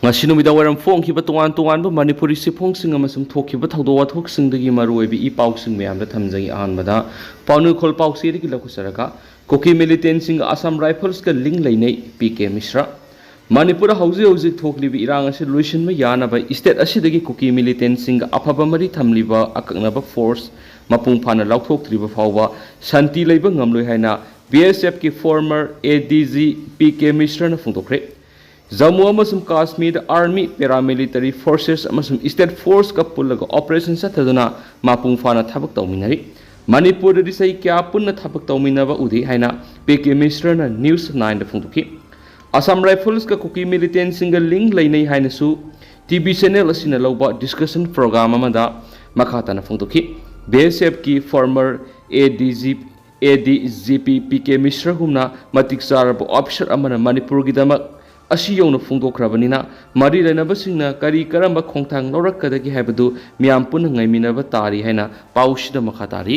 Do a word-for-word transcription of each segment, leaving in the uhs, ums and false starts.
ꯉꯁꯤ ꯅꯨꯃꯤꯗꯥꯡ ꯋꯥꯏꯔꯝ ꯐꯣꯡꯈꯤꯕ ꯇꯣꯉꯥꯟ ꯇꯣꯉꯥꯟꯕ ꯃꯅꯤꯄꯨꯔꯤ ꯆꯦꯐꯣꯡꯁꯤꯡ ꯑꯃꯁꯨꯡ ꯊꯣꯛꯈꯤꯕ ꯊꯧꯗꯣꯛ ꯋꯥꯊꯣꯛꯁꯤꯡꯗꯒꯤ ꯃꯔꯨꯑꯣꯏꯕ ꯏ ꯄꯥꯎꯁꯤꯡ ꯃꯌꯥꯝꯗ ꯊꯝꯖꯒꯦ꯫ ꯑꯍꯥꯟꯕꯗ ꯄꯥꯎꯅꯨꯈꯣꯜ ꯄꯥꯎꯆꯦꯗꯒꯤ ꯂꯧꯈꯠꯆꯔꯒ, ꯀꯨꯀꯤ ꯃꯤꯂꯤꯇꯦꯟꯁꯤꯡꯒ ꯑꯁꯥꯝ ꯔꯥꯏꯐꯜꯁꯀ ꯂꯤꯡ ꯂꯩꯅꯩ, ꯄꯤ ꯀꯦ ꯃꯤꯁ꯭ꯔꯥ꯫ ꯃꯅꯤꯄꯨꯔꯗ ꯍꯧꯖꯤꯛ ꯍꯧꯖꯤꯛ ꯊꯣꯛꯂꯤꯕ ꯏꯔꯥꯡ ꯑꯁꯤ ꯂꯣꯏꯁꯤꯟꯕ ꯌꯥꯅꯕ ꯏꯁꯇꯦꯠ ꯑꯁꯤꯗꯒꯤ ꯀꯨꯀꯤ ꯃꯤꯂꯤꯇꯦꯟꯁꯤꯡꯒ ꯑꯐꯕ ꯃꯔꯤ ꯊꯝꯂꯤꯕ ꯑꯀꯛꯅꯕ ꯐꯣꯔꯁ ꯃꯄꯨꯡ ꯐꯥꯅ ꯂꯧꯊꯣꯛꯇ꯭ꯔꯤꯕ ꯐꯥꯎꯕ ꯁꯥꯟꯇꯤ ꯂꯩꯕ ꯉꯝꯂꯣꯏ ꯍꯥꯏꯅ ꯕꯤ ꯑꯦꯁ ꯑꯦꯐꯀꯤ former A D G P K ꯃꯤꯁ꯭ꯔꯥꯅ ꯐꯣꯡꯗꯣꯛꯈ꯭ꯔꯦ꯫ Jammu ꯑꯃꯁꯨꯡ ꯀꯥꯁꯃꯤꯔꯗ ꯑꯥꯔꯃꯤ, ꯄꯦꯔꯥꯃꯤꯂꯤꯇꯔꯤ ꯐꯣꯔꯁꯦꯁ ꯑꯃꯁꯨꯡ ꯏꯁꯇꯦꯠ ꯐꯣꯔꯁꯀ ꯄꯨꯜꯂꯒ ꯑꯣꯄꯔꯦꯁꯟ ꯆꯠꯊꯗꯨꯅ ꯃꯄꯨꯡ ꯐꯥꯅ ꯊꯕꯛ ꯇꯧꯃꯤꯟꯅꯔꯤ꯫ ꯃꯅꯤꯄꯨꯔꯗꯗꯤ ꯆꯍꯤ ꯀꯌꯥ ꯄꯨꯟꯅ ꯊꯕꯛ ꯇꯧꯃꯤꯟꯅꯕ ꯎꯗꯦ ꯍꯥꯏꯅ ꯄꯤ ꯀꯦ ꯃꯤꯁ꯭ꯔꯥꯅ ꯅ꯭ꯌꯨꯁ ꯅꯥꯏꯟꯗ ꯐꯣꯡꯗꯣꯛꯈꯤ꯫ ꯑꯁꯥꯝ ꯔꯥꯏꯐꯜꯁꯀ ꯀꯨꯀꯤ ꯃꯤꯂꯤꯇꯦꯟꯁꯤꯡꯒ ꯂꯤꯡ ꯂꯩꯅꯩ ꯍꯥꯏꯅꯁꯨ ꯇꯤ ꯚꯤ ꯆꯦꯅꯦꯜ ꯑꯁꯤꯅ ꯂꯧꯕ ꯗꯤꯁꯀꯁꯟ ꯄ꯭ꯔꯣꯒ꯭ꯔꯥꯝ ꯑꯃꯗ ꯃꯈꯥ ꯇꯥꯅ ꯐꯣꯡꯗꯣꯛꯈꯤ꯫ ꯕꯤ ꯑꯦꯁ ꯑꯦꯐꯀꯤ former A D G A D G P P K ꯃꯤꯁ꯭ꯔꯥꯒꯨꯝꯅ ꯃꯇꯤꯛ ꯆꯥꯔꯕ ꯑꯣꯐꯤꯁꯔ ꯑꯃꯅ ꯃꯅꯤꯄꯨꯔꯒꯤꯗꯃꯛ ꯑꯁꯤ ꯌꯧꯅ ꯐꯣꯡꯗꯣꯛꯈ꯭ꯔꯕꯅꯤꯅ, ꯃꯔꯤ ꯂꯩꯅꯕꯁꯤꯡꯅ ꯀꯔꯤ ꯀꯔꯝꯕ ꯈꯣꯡꯊꯥꯡ ꯂꯧꯔꯛꯀꯗꯒꯦ ꯍꯥꯏꯕꯗꯨ ꯃꯤꯌꯥꯝ ꯄꯨꯟꯅ ꯉꯥꯏꯃꯤꯟꯅꯕ ꯇꯥꯔꯤ ꯍꯥꯏꯅ ꯄꯥꯎꯁꯤꯗ ꯃꯈꯥ ꯇꯥꯔꯤ꯫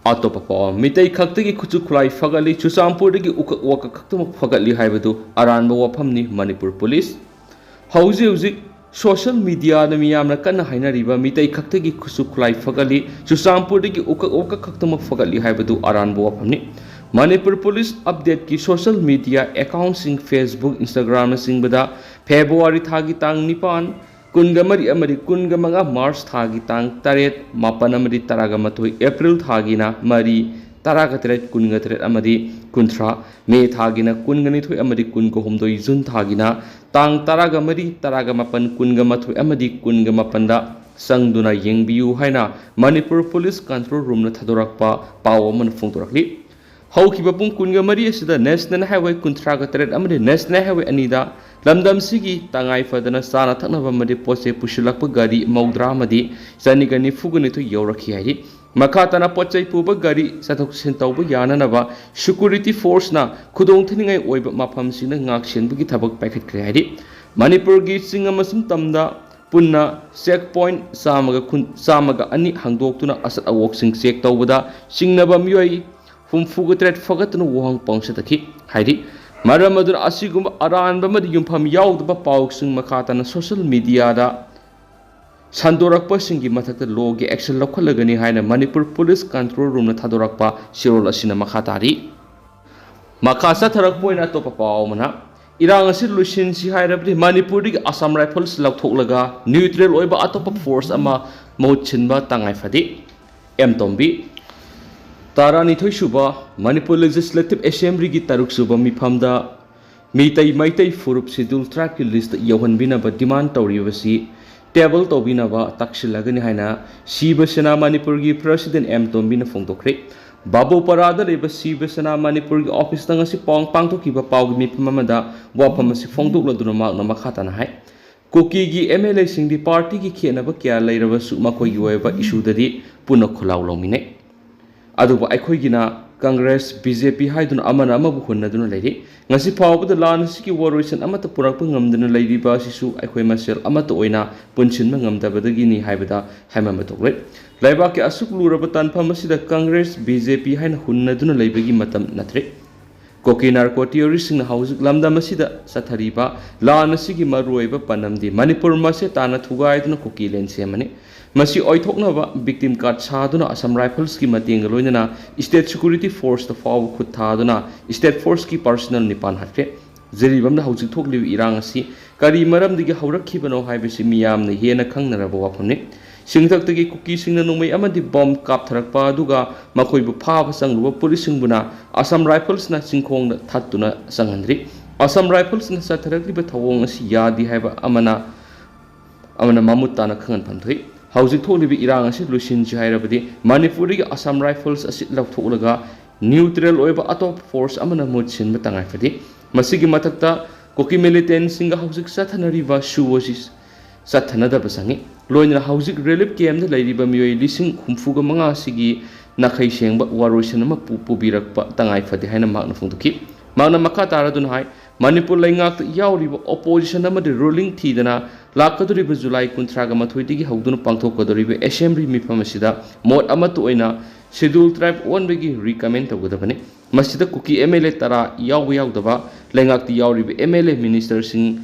ꯑꯇꯣꯞꯄ ꯄꯥꯎ, ꯃꯤꯇꯩ ꯈꯛꯇꯒꯤ ꯈꯨꯠꯁꯨ ꯈꯨꯠꯂꯥꯏ ꯐꯒꯠꯂꯤ, ꯆꯨꯔꯆꯥꯟꯄꯨꯔꯗꯒꯤ ꯎꯀꯛ ꯋꯥꯀꯛ ꯈꯛꯇꯃꯛ ꯐꯒꯠꯂꯤ ꯍꯥꯏꯕꯗꯨ ꯑꯔꯥꯟꯕ ꯋꯥꯐꯝꯅꯤ, ꯃꯅꯤꯄꯨꯔ ꯄꯨꯂꯤꯁ꯫ ꯍꯧꯖꯤꯛ ꯍꯧꯖꯤꯛ ꯁꯣꯁꯤꯌꯦꯜ ꯃꯤꯗꯤꯌꯥꯗ ꯃꯤꯌꯥꯝꯅ ꯀꯟꯅ ꯍꯥꯏꯅꯔꯤꯕ ꯃꯤꯇꯩ ꯈꯛꯇꯒꯤ ꯈꯨꯠꯁꯨ ꯈꯨꯠꯂꯥꯏ ꯐꯒꯠꯂꯤ, ꯆꯨꯔꯆꯥꯟꯄꯨꯔꯗꯒꯤ ꯎꯀꯛ ꯋꯥꯀꯛ ꯈꯛꯇꯃꯛ ꯐꯒꯠꯂꯤ ꯍꯥꯏꯕꯗꯨ ꯑꯔꯥꯟꯕ ꯋꯥꯐꯝꯅꯤ꯫ ꯃꯅꯤꯄꯨꯔ ꯄꯨꯂꯤꯁ ꯑꯞꯗꯦꯠꯀꯤ ꯁꯣꯁꯤꯌꯦꯜ ꯃꯤꯗꯤꯌꯥ ꯑꯦꯀꯥꯎꯟꯁꯤꯡ, Facebook, Instagramꯅꯆꯤꯡꯕꯗ ꯐꯦꯕ꯭ꯔꯨꯋꯥꯔꯤ ꯊꯥꯒꯤ ꯇꯥꯡ ꯅꯤꯄꯥꯟ, ꯀꯨꯟꯒ ꯃꯔꯤ ꯑꯃꯗꯤ ꯀꯨꯟꯒ ꯃꯉꯥ, ꯃꯥꯔꯆ ꯊꯥꯒꯤ ꯇꯥꯡ ꯇꯔꯦꯠ, ꯃꯥꯄꯟ ꯑꯃꯗꯤ ꯇꯔꯥꯒ ꯃꯥꯊꯣꯏ, ꯑꯦꯄ꯭ꯔꯤꯜ ꯊꯥꯒꯤꯅ ꯃꯔꯤ, ꯇꯔꯥꯒ ꯇꯔꯦꯠ, ꯀꯨꯟꯒ ꯇꯔꯦꯠ ꯑꯃꯗꯤ ꯀꯨꯟꯊ꯭ꯔꯥ, ꯃꯦ ꯊꯥꯒꯤꯅ ꯀꯨꯟꯒ ꯅꯤꯊꯣꯏ ꯑꯃꯗꯤ ꯀꯨꯟꯒ ꯍꯨꯝꯗꯣꯏ, ꯖꯨꯟ ꯊꯥꯒꯤꯅ ꯇꯥꯡ ꯇꯔꯥꯒ ꯃꯔꯤ, ꯇꯔꯥꯒ ꯃꯥꯄꯟ, ꯀꯨꯟꯒ ꯃꯥꯊꯣꯏ ꯑꯃꯗꯤ ꯀꯨꯟꯒ ꯃꯥꯄꯟꯗ ꯆꯪꯗꯨꯅ ꯌꯦꯡꯕꯤꯌꯨ ꯍꯥꯏꯅ ꯃꯅꯤꯄꯨꯔ ꯄꯨꯂꯤꯁ ꯀꯟꯇ꯭ꯔꯣꯜ ꯔꯨꯝꯅ ꯊꯥꯗꯣꯔꯛꯄ ꯄꯥꯎ ꯑꯃꯅ ꯐꯣꯡꯗꯣꯔꯛꯂꯤ꯫ ꯍꯧꯈꯤꯕ ꯄꯨꯡ ꯀꯨꯟꯒ ꯃꯔꯤ ꯑꯁꯤꯗ ꯅꯦꯁꯅꯦꯜ ꯍꯥꯏꯋꯦ ꯀꯨꯟꯊ꯭ꯔꯥꯒ ꯇꯔꯦꯠ ꯑꯃꯗꯤ ꯅꯦꯁꯅꯦꯜ ꯍꯥꯏꯋꯦ ꯑꯅꯤꯗ ꯂꯝꯗꯝꯁꯤꯒꯤ ꯇꯉꯥꯏ ꯐꯗꯅ ꯆꯥꯅ ꯊꯛꯅꯕ ꯑꯃꯗꯤ ꯄꯣꯠ ꯆꯩ ꯄꯨꯁꯤꯜꯂꯛꯄ ꯒꯥꯔꯤ ꯃꯧꯗ꯭ꯔꯥ ꯑꯃꯗꯤ ꯆꯅꯤꯒ ꯅꯤꯐꯨꯒ ꯅꯤꯊꯣꯏ ꯌꯧꯔꯛꯈꯤ ꯍꯥꯏꯔꯤ꯫ ꯃꯈꯥ ꯇꯥꯅ ꯄꯣꯠ ꯆꯩ ꯄꯨꯕ ꯒꯥꯔꯤ ꯆꯠꯊꯣꯛ ꯆꯠꯁꯤꯟ ꯇꯧꯕ ꯌꯥꯅꯅꯕ ꯁꯦꯀ꯭ꯌꯨꯔꯤꯇꯤ ꯐꯣꯔꯁꯅ ꯈꯨꯗꯣꯡꯊꯤꯅꯤꯡꯉꯥꯏ ꯑꯣꯏꯕ ꯃꯐꯝꯁꯤꯡꯗ ꯉꯥꯛꯁꯦꯟꯕꯒꯤ ꯊꯕꯛ ꯄꯥꯏꯈꯠꯈ꯭ꯔꯦ ꯍꯥꯏꯔꯤ꯫ ꯃꯅꯤꯄꯨꯔꯒꯤ ꯆꯤꯡ ꯑꯃꯁꯨꯡ ꯇꯝꯗ ꯄꯨꯟꯅ ꯆꯦꯛ ꯄꯣꯏꯟꯠ ꯆꯥꯝꯃꯒ ꯀꯨꯟ, ꯆꯥꯝꯃꯒ ꯑꯅꯤ ꯍꯥꯡꯗꯣꯛꯇꯨꯅ ꯑꯆꯠ ꯑꯋꯣꯛꯁꯤꯡ ꯆꯦꯛ ꯇꯧꯕꯗ ꯆꯤꯡꯅꯕ ꯃꯤꯑꯣꯏ ꯍꯨꯝꯐꯨꯒ ꯇꯔꯦꯠ ꯐꯒꯠꯇꯨꯅ ꯋꯥꯍꯪ ꯄꯥꯎ ꯆꯠꯊꯈꯤ ꯍꯥꯏꯔꯤ꯫ ꯃꯔꯝ ꯑꯗꯨꯅ ꯑꯁꯤꯒꯨꯝꯕ ꯑꯔꯥꯟꯕ ꯑꯃꯗꯤ ꯌꯨꯝꯐꯝ ꯌꯥꯎꯗꯕ ꯄꯥꯎꯁꯤꯡ ꯃꯈꯥ ꯇꯥꯅ ꯁꯣꯁꯤꯌꯦꯜ ꯃꯤꯗꯤꯌꯥꯗ ꯁꯟꯗꯣꯔꯛꯄꯁꯤꯡꯒꯤ ꯃꯊꯛꯇ ꯂꯣꯒꯤ ꯑꯦꯛꯁꯟ ꯂꯧꯈꯠꯂꯒꯅꯤ ꯍꯥꯏꯅ ꯃꯅꯤꯄꯨꯔ ꯄꯨꯂꯤꯁ ꯀꯟꯇ꯭ꯔꯣꯜ ꯔꯨꯝꯅ ꯊꯥꯗꯣꯔꯛꯄ ꯆꯦꯔꯣꯜ ꯑꯁꯤꯅ ꯃꯈꯥ ꯇꯥꯔꯤ꯫ ꯃꯈꯥ ꯆꯠꯊꯔꯛꯄ ꯑꯣꯏꯅ ꯑꯇꯣꯞꯄ ꯄꯥꯎ ꯑꯃꯅ, ꯏꯔꯥꯡ ꯑꯁꯤ ꯂꯣꯏꯁꯤꯟꯁꯤ ꯍꯥꯏꯔꯕꯗꯤ ꯃꯅꯤꯄꯨꯔꯗꯒꯤ ꯑꯁꯥꯝ ꯔꯥꯏꯐꯜꯁ ꯂꯧꯊꯣꯛꯂꯒ ꯅ꯭ꯌꯨꯇ꯭ꯔꯦꯜ ꯑꯣꯏꯕ ꯑꯇꯣꯞꯄ ꯐꯣꯔꯁ ꯑꯃ ꯃꯍꯨꯠ ꯁꯤꯟꯕ ꯇꯉꯥꯏ ꯐꯗꯦ꯫ ꯑꯦꯝ ꯇꯣꯝꯕꯤ꯫ ꯇꯔꯥꯅꯤꯊꯣꯏ ꯁꯨꯕ ꯃꯅꯤꯄꯨꯔ ꯂꯦꯖꯤꯁꯂꯦꯇꯤꯚ ꯑꯦꯁꯦꯝꯕ꯭ꯂꯤꯒꯤ ꯇꯔꯨꯛ ꯁꯨꯕ ꯃꯤꯐꯝꯗ ꯃꯤꯇꯩ ꯃꯩꯇꯩ ꯐꯨꯔꯨꯞ ꯁꯦꯗ꯭ꯌꯨꯜ ꯇ꯭ꯔꯥꯏꯕꯀꯤ ꯂꯤꯁꯇ ꯌꯧꯍꯟꯕꯤꯅꯕ ꯗꯤꯃꯥꯟ ꯇꯧꯔꯤꯕꯁꯤ ꯇꯦꯕꯜ ꯇꯧꯕꯤꯅꯕ ꯇꯛꯁꯤꯜꯂꯒꯅꯤ ꯍꯥꯏꯅ ꯁꯤꯕ ꯁꯦꯅꯥ ꯃꯅꯤꯄꯨꯔꯒꯤ ꯄ꯭ꯔꯁꯤꯗꯦꯟ ꯑꯦꯝ ꯇꯣꯝꯕꯤꯅ ꯐꯣꯡꯗꯣꯛꯈ꯭ꯔꯦ꯫ ꯕꯥꯕꯨꯄꯥꯔꯥꯗ ꯂꯩꯕ ꯁꯤꯕ ꯁꯦꯅꯥ ꯃꯅꯤꯄꯨꯔꯒꯤ ꯑꯣꯐꯤꯁꯇ ꯉꯁꯤ ꯄꯥꯎ ꯄꯥꯡꯊꯣꯛꯈꯤꯕ ꯄꯥꯎꯒꯤ ꯃꯤꯐꯝ ꯑꯃꯗ ꯋꯥꯐꯝ ꯑꯁꯤ ꯐꯣꯡꯗꯣꯛꯂꯗꯨꯅ ꯃꯍꯥꯛꯅ ꯃꯈꯥ ꯇꯥꯅ ꯍꯥꯏ, ꯀꯨꯀꯤꯒꯤ ꯑꯦꯝ ꯑꯦꯜ ꯑꯦꯁꯤꯡꯗꯤ ꯄꯥꯔꯇꯤꯒꯤ ꯈꯦꯠꯅꯕ ꯀꯌꯥ ꯂꯩꯔꯕꯁꯨ ꯃꯈꯣꯏꯒꯤ ꯑꯣꯏꯕ ꯏꯁꯨꯗꯗꯤ ꯄꯨꯟꯅ ꯈꯣꯜꯂꯥꯎ ꯂꯧꯃꯤꯟꯅꯩ꯫ ꯑꯗꯨꯕꯨ ꯑꯩꯈꯣꯏꯒꯤꯅ ꯀꯪꯒ꯭ꯔꯦꯁ, ꯕꯤ ꯖꯦ ꯄꯤ ꯍꯥꯏꯗꯨꯅ ꯑꯃꯅ ꯑꯃꯕꯨ ꯍꯨꯟꯅꯗꯨꯅ ꯂꯩꯔꯤ꯫ ꯉꯁꯤ ꯐꯥꯎꯕꯗ ꯂꯥꯟ ꯑꯁꯤꯒꯤ ꯋꯥꯔꯣꯏꯁꯤꯟ ꯑꯃꯠꯇ ꯄꯨꯔꯛꯄ ꯉꯝꯗꯅ ꯂꯩꯔꯤꯕ ꯑꯁꯤꯁꯨ ꯑꯩꯈꯣꯏ ꯃꯁꯦꯜ ꯑꯃꯠꯇ ꯑꯣꯏꯅ ꯄꯨꯟꯁꯤꯟꯕ ꯉꯝꯗꯕꯗꯒꯤꯅꯤ ꯍꯥꯏꯕꯗ ꯍꯥꯏꯃꯟꯕ ꯊꯣꯛꯂꯣꯏ꯫ ꯂꯩꯕꯥꯛꯀꯤ ꯑꯁꯨꯛ ꯂꯨꯔꯕ ꯇꯥꯟꯐꯝ ꯑꯁꯤꯗ ꯀꯪꯒ꯭ꯔꯦꯁ, ꯕꯤ ꯖꯦ ꯄꯤ ꯍꯥꯏꯅ ꯍꯨꯟꯅꯗꯨꯅ ꯂꯩꯕꯒꯤ ꯃꯇꯝ ꯅꯠꯇ꯭ꯔꯦ꯫ ꯀꯨꯀꯤ ꯅꯥꯔꯀꯣ ꯇꯤꯑꯣꯔꯤꯁꯁꯤꯡꯅ ꯍꯧꯖꯤꯛ ꯂꯝꯗꯝ ꯑꯁꯤꯗ ꯆꯠꯊꯔꯤꯕ ꯂꯥꯟ ꯑꯁꯤꯒꯤ ꯃꯔꯨꯑꯣꯏꯕ ꯄꯥꯟꯗꯝꯗꯤ ꯃꯅꯤꯄꯨꯔ ꯃꯁꯦ ꯇꯥꯅ ꯊꯨꯒꯥꯏꯗꯨꯅ ꯀꯨꯀꯤ ꯂꯦꯟ ꯁꯦꯝꯕꯅꯤ꯫ ꯃꯁꯤ ꯑꯣꯏꯊꯣꯛꯅꯕ ꯚꯤꯛꯇꯤꯝ ꯀꯥꯔꯗ ꯁꯥꯗꯨꯅ ꯑꯁꯥꯝ ꯔꯥꯏꯐꯜꯁꯀꯤ ꯃꯇꯦꯡꯒ ꯂꯣꯏꯅꯅ ꯁ꯭ꯇꯦꯠ ꯁꯦꯀ꯭ꯌꯨꯔꯤꯇꯤ ꯐꯣꯔꯁꯇ ꯐꯥꯎꯕ ꯈꯨꯠ ꯊꯥꯗꯨꯅ ꯁ꯭ꯇꯦꯠ ꯐꯣꯔꯁꯀꯤ ꯄꯥꯔꯁꯅꯦꯜ ꯅꯤꯄꯥꯟ ꯍꯥꯠꯈ꯭ꯔꯦ꯫ ꯖꯤꯔꯤꯕꯥꯝꯗ ꯍꯧꯖꯤꯛ ꯊꯣꯛꯂꯤꯕ ꯏꯔꯥꯡ ꯑꯁꯤ ꯀꯔꯤ ꯃꯔꯝꯗꯒꯤ ꯍꯧꯔꯛꯈꯤꯕꯅꯣ ꯍꯥꯏꯕꯁꯤ ꯃꯤꯌꯥꯝꯅ ꯍꯦꯟꯅ ꯈꯪꯅꯔꯕ ꯋꯥꯐꯝꯅꯤ꯫ ꯆꯤꯡꯊꯛꯇꯒꯤ ꯀꯨꯀꯤꯁꯤꯡꯅ ꯅꯣꯡꯃꯩ ꯑꯃꯗꯤ ꯕꯣꯝ ꯀꯥꯞꯊꯔꯛꯄ ꯑꯗꯨꯒ ꯃꯈꯣꯏꯕꯨ ꯐꯥꯕ ꯆꯪꯂꯨꯕ ꯄꯨꯂꯤꯁꯁꯤꯡꯕꯨꯅ ꯑꯁꯥꯝ ꯔꯥꯏꯐꯜꯁꯅ ꯆꯤꯡꯈꯣꯡꯗ ꯊꯠꯇꯨꯅ ꯆꯪꯍꯟꯗ꯭ꯔꯤ꯫ ꯑꯁꯥꯝ ꯔꯥꯏꯐꯜꯁꯅ ꯆꯠꯊꯔꯛꯂꯤꯕ ꯊꯧꯑꯣꯡ ꯑꯁꯤ ꯌꯥꯗꯦ ꯍꯥꯏꯕ ꯑꯃꯅ ꯑꯃꯅ ꯃꯃꯨꯠ ꯇꯥꯅ ꯈꯪꯍꯟꯐꯝ ꯊꯣꯛꯏ꯫ ꯍꯧꯖꯤꯛ ꯊꯣꯛꯂꯤꯕ ꯏꯔꯥꯡ ꯑꯁꯤ ꯂꯣꯏꯁꯤꯟꯁꯤ ꯍꯥꯏꯔꯕꯗꯤ ꯃꯅꯤꯄꯨꯔꯗꯒꯤ ꯑꯁꯥꯝ ꯔꯥꯏꯐꯜꯁ ꯑꯁꯤ ꯂꯧꯊꯣꯛꯂꯒ ꯅ꯭ꯌꯨꯇ꯭ꯔꯦꯜ ꯑꯣꯏꯕ ꯑꯇꯣꯞꯄ ꯐꯣꯔꯁ ꯑꯃꯅ ꯃꯍꯨꯠ ꯁꯤꯟꯕ ꯇꯉꯥꯏ ꯐꯗꯦ꯫ ꯃꯁꯤꯒꯤ ꯃꯊꯛꯇ ꯀꯨꯀꯤ ꯃꯤꯂꯤꯇꯦꯟꯁꯤꯡꯒ ꯍꯧꯖꯤꯛ ꯆꯠꯊꯅꯔꯤꯕ ꯁꯨ ꯑꯁꯤ ꯆꯠꯊꯅꯗꯕ ꯆꯪꯏ꯫ ꯂꯣꯏꯅꯅ ꯍꯧꯖꯤꯛ ꯔꯤꯂꯤꯐ ꯀꯦꯝꯗ ꯂꯩꯔꯤꯕ ꯃꯤꯑꯣꯏ ꯂꯤꯁꯤꯡ ꯍꯨꯝꯐꯨꯒ ꯃꯉꯥ ꯑꯁꯤꯒꯤ ꯅꯥꯈꯩ ꯁꯦꯡꯕ ꯋꯥꯔꯣꯏꯁꯤꯟ ꯑꯃ ꯄꯨ-, ꯄꯨꯕꯤꯔꯛꯄ ꯇꯉꯥꯏ ꯐꯗꯦ ꯍꯥꯏꯅ ꯃꯍꯥꯛꯅ ꯐꯣꯡꯗꯣꯛꯈꯤ꯫ ꯃꯍꯥꯛꯅ ꯃꯈꯥ ꯇꯥꯔꯗꯨꯅ ꯍꯥꯏ, ꯃꯅꯤꯄꯨꯔ ꯂꯩꯉꯥꯛꯇ ꯌꯥꯎꯔꯤꯕ ꯑꯣꯄꯣꯖꯤꯁꯟ ꯑꯃꯗꯤ ꯔꯨꯂꯤꯡ ꯊꯤꯗꯅ ꯂꯥꯛꯀꯗꯧꯔꯤꯕ ꯖꯨꯂꯥꯏ ꯀꯨꯟꯊ꯭ꯔꯥꯒ ꯃꯥꯊꯣꯏꯗꯒꯤ ꯍꯧꯗꯨꯅ ꯄꯥꯡꯊꯣꯛꯀꯗꯧꯔꯤꯕ ꯑꯦꯁꯦꯝꯕ꯭ꯂꯤ ꯃꯤꯐꯝ ꯑꯁꯤꯗ ꯃꯣꯠ ꯑꯃꯠꯇ ꯑꯣꯏꯅ ꯁꯦꯗ꯭ꯌꯨꯜ ꯇ꯭ꯔꯥꯏꯕ ꯑꯣꯟꯕꯒꯤ ꯔꯤꯀꯃꯦꯟ ꯇꯧꯒꯗꯕꯅꯤ꯫ ꯃꯁꯤꯗ ꯀꯨꯀꯤ ꯑꯦꯝ ꯑꯦꯜ ꯑꯦ ꯇꯔꯥ ꯌꯥꯎꯕ ꯌꯥꯎꯗꯕ, ꯂꯩꯉꯥꯛꯇ ꯌꯥꯎꯔꯤꯕ ꯑꯦꯝ ꯑꯦꯜ ꯑꯦ ꯃꯤꯅꯤꯁꯇꯔꯁꯤꯡ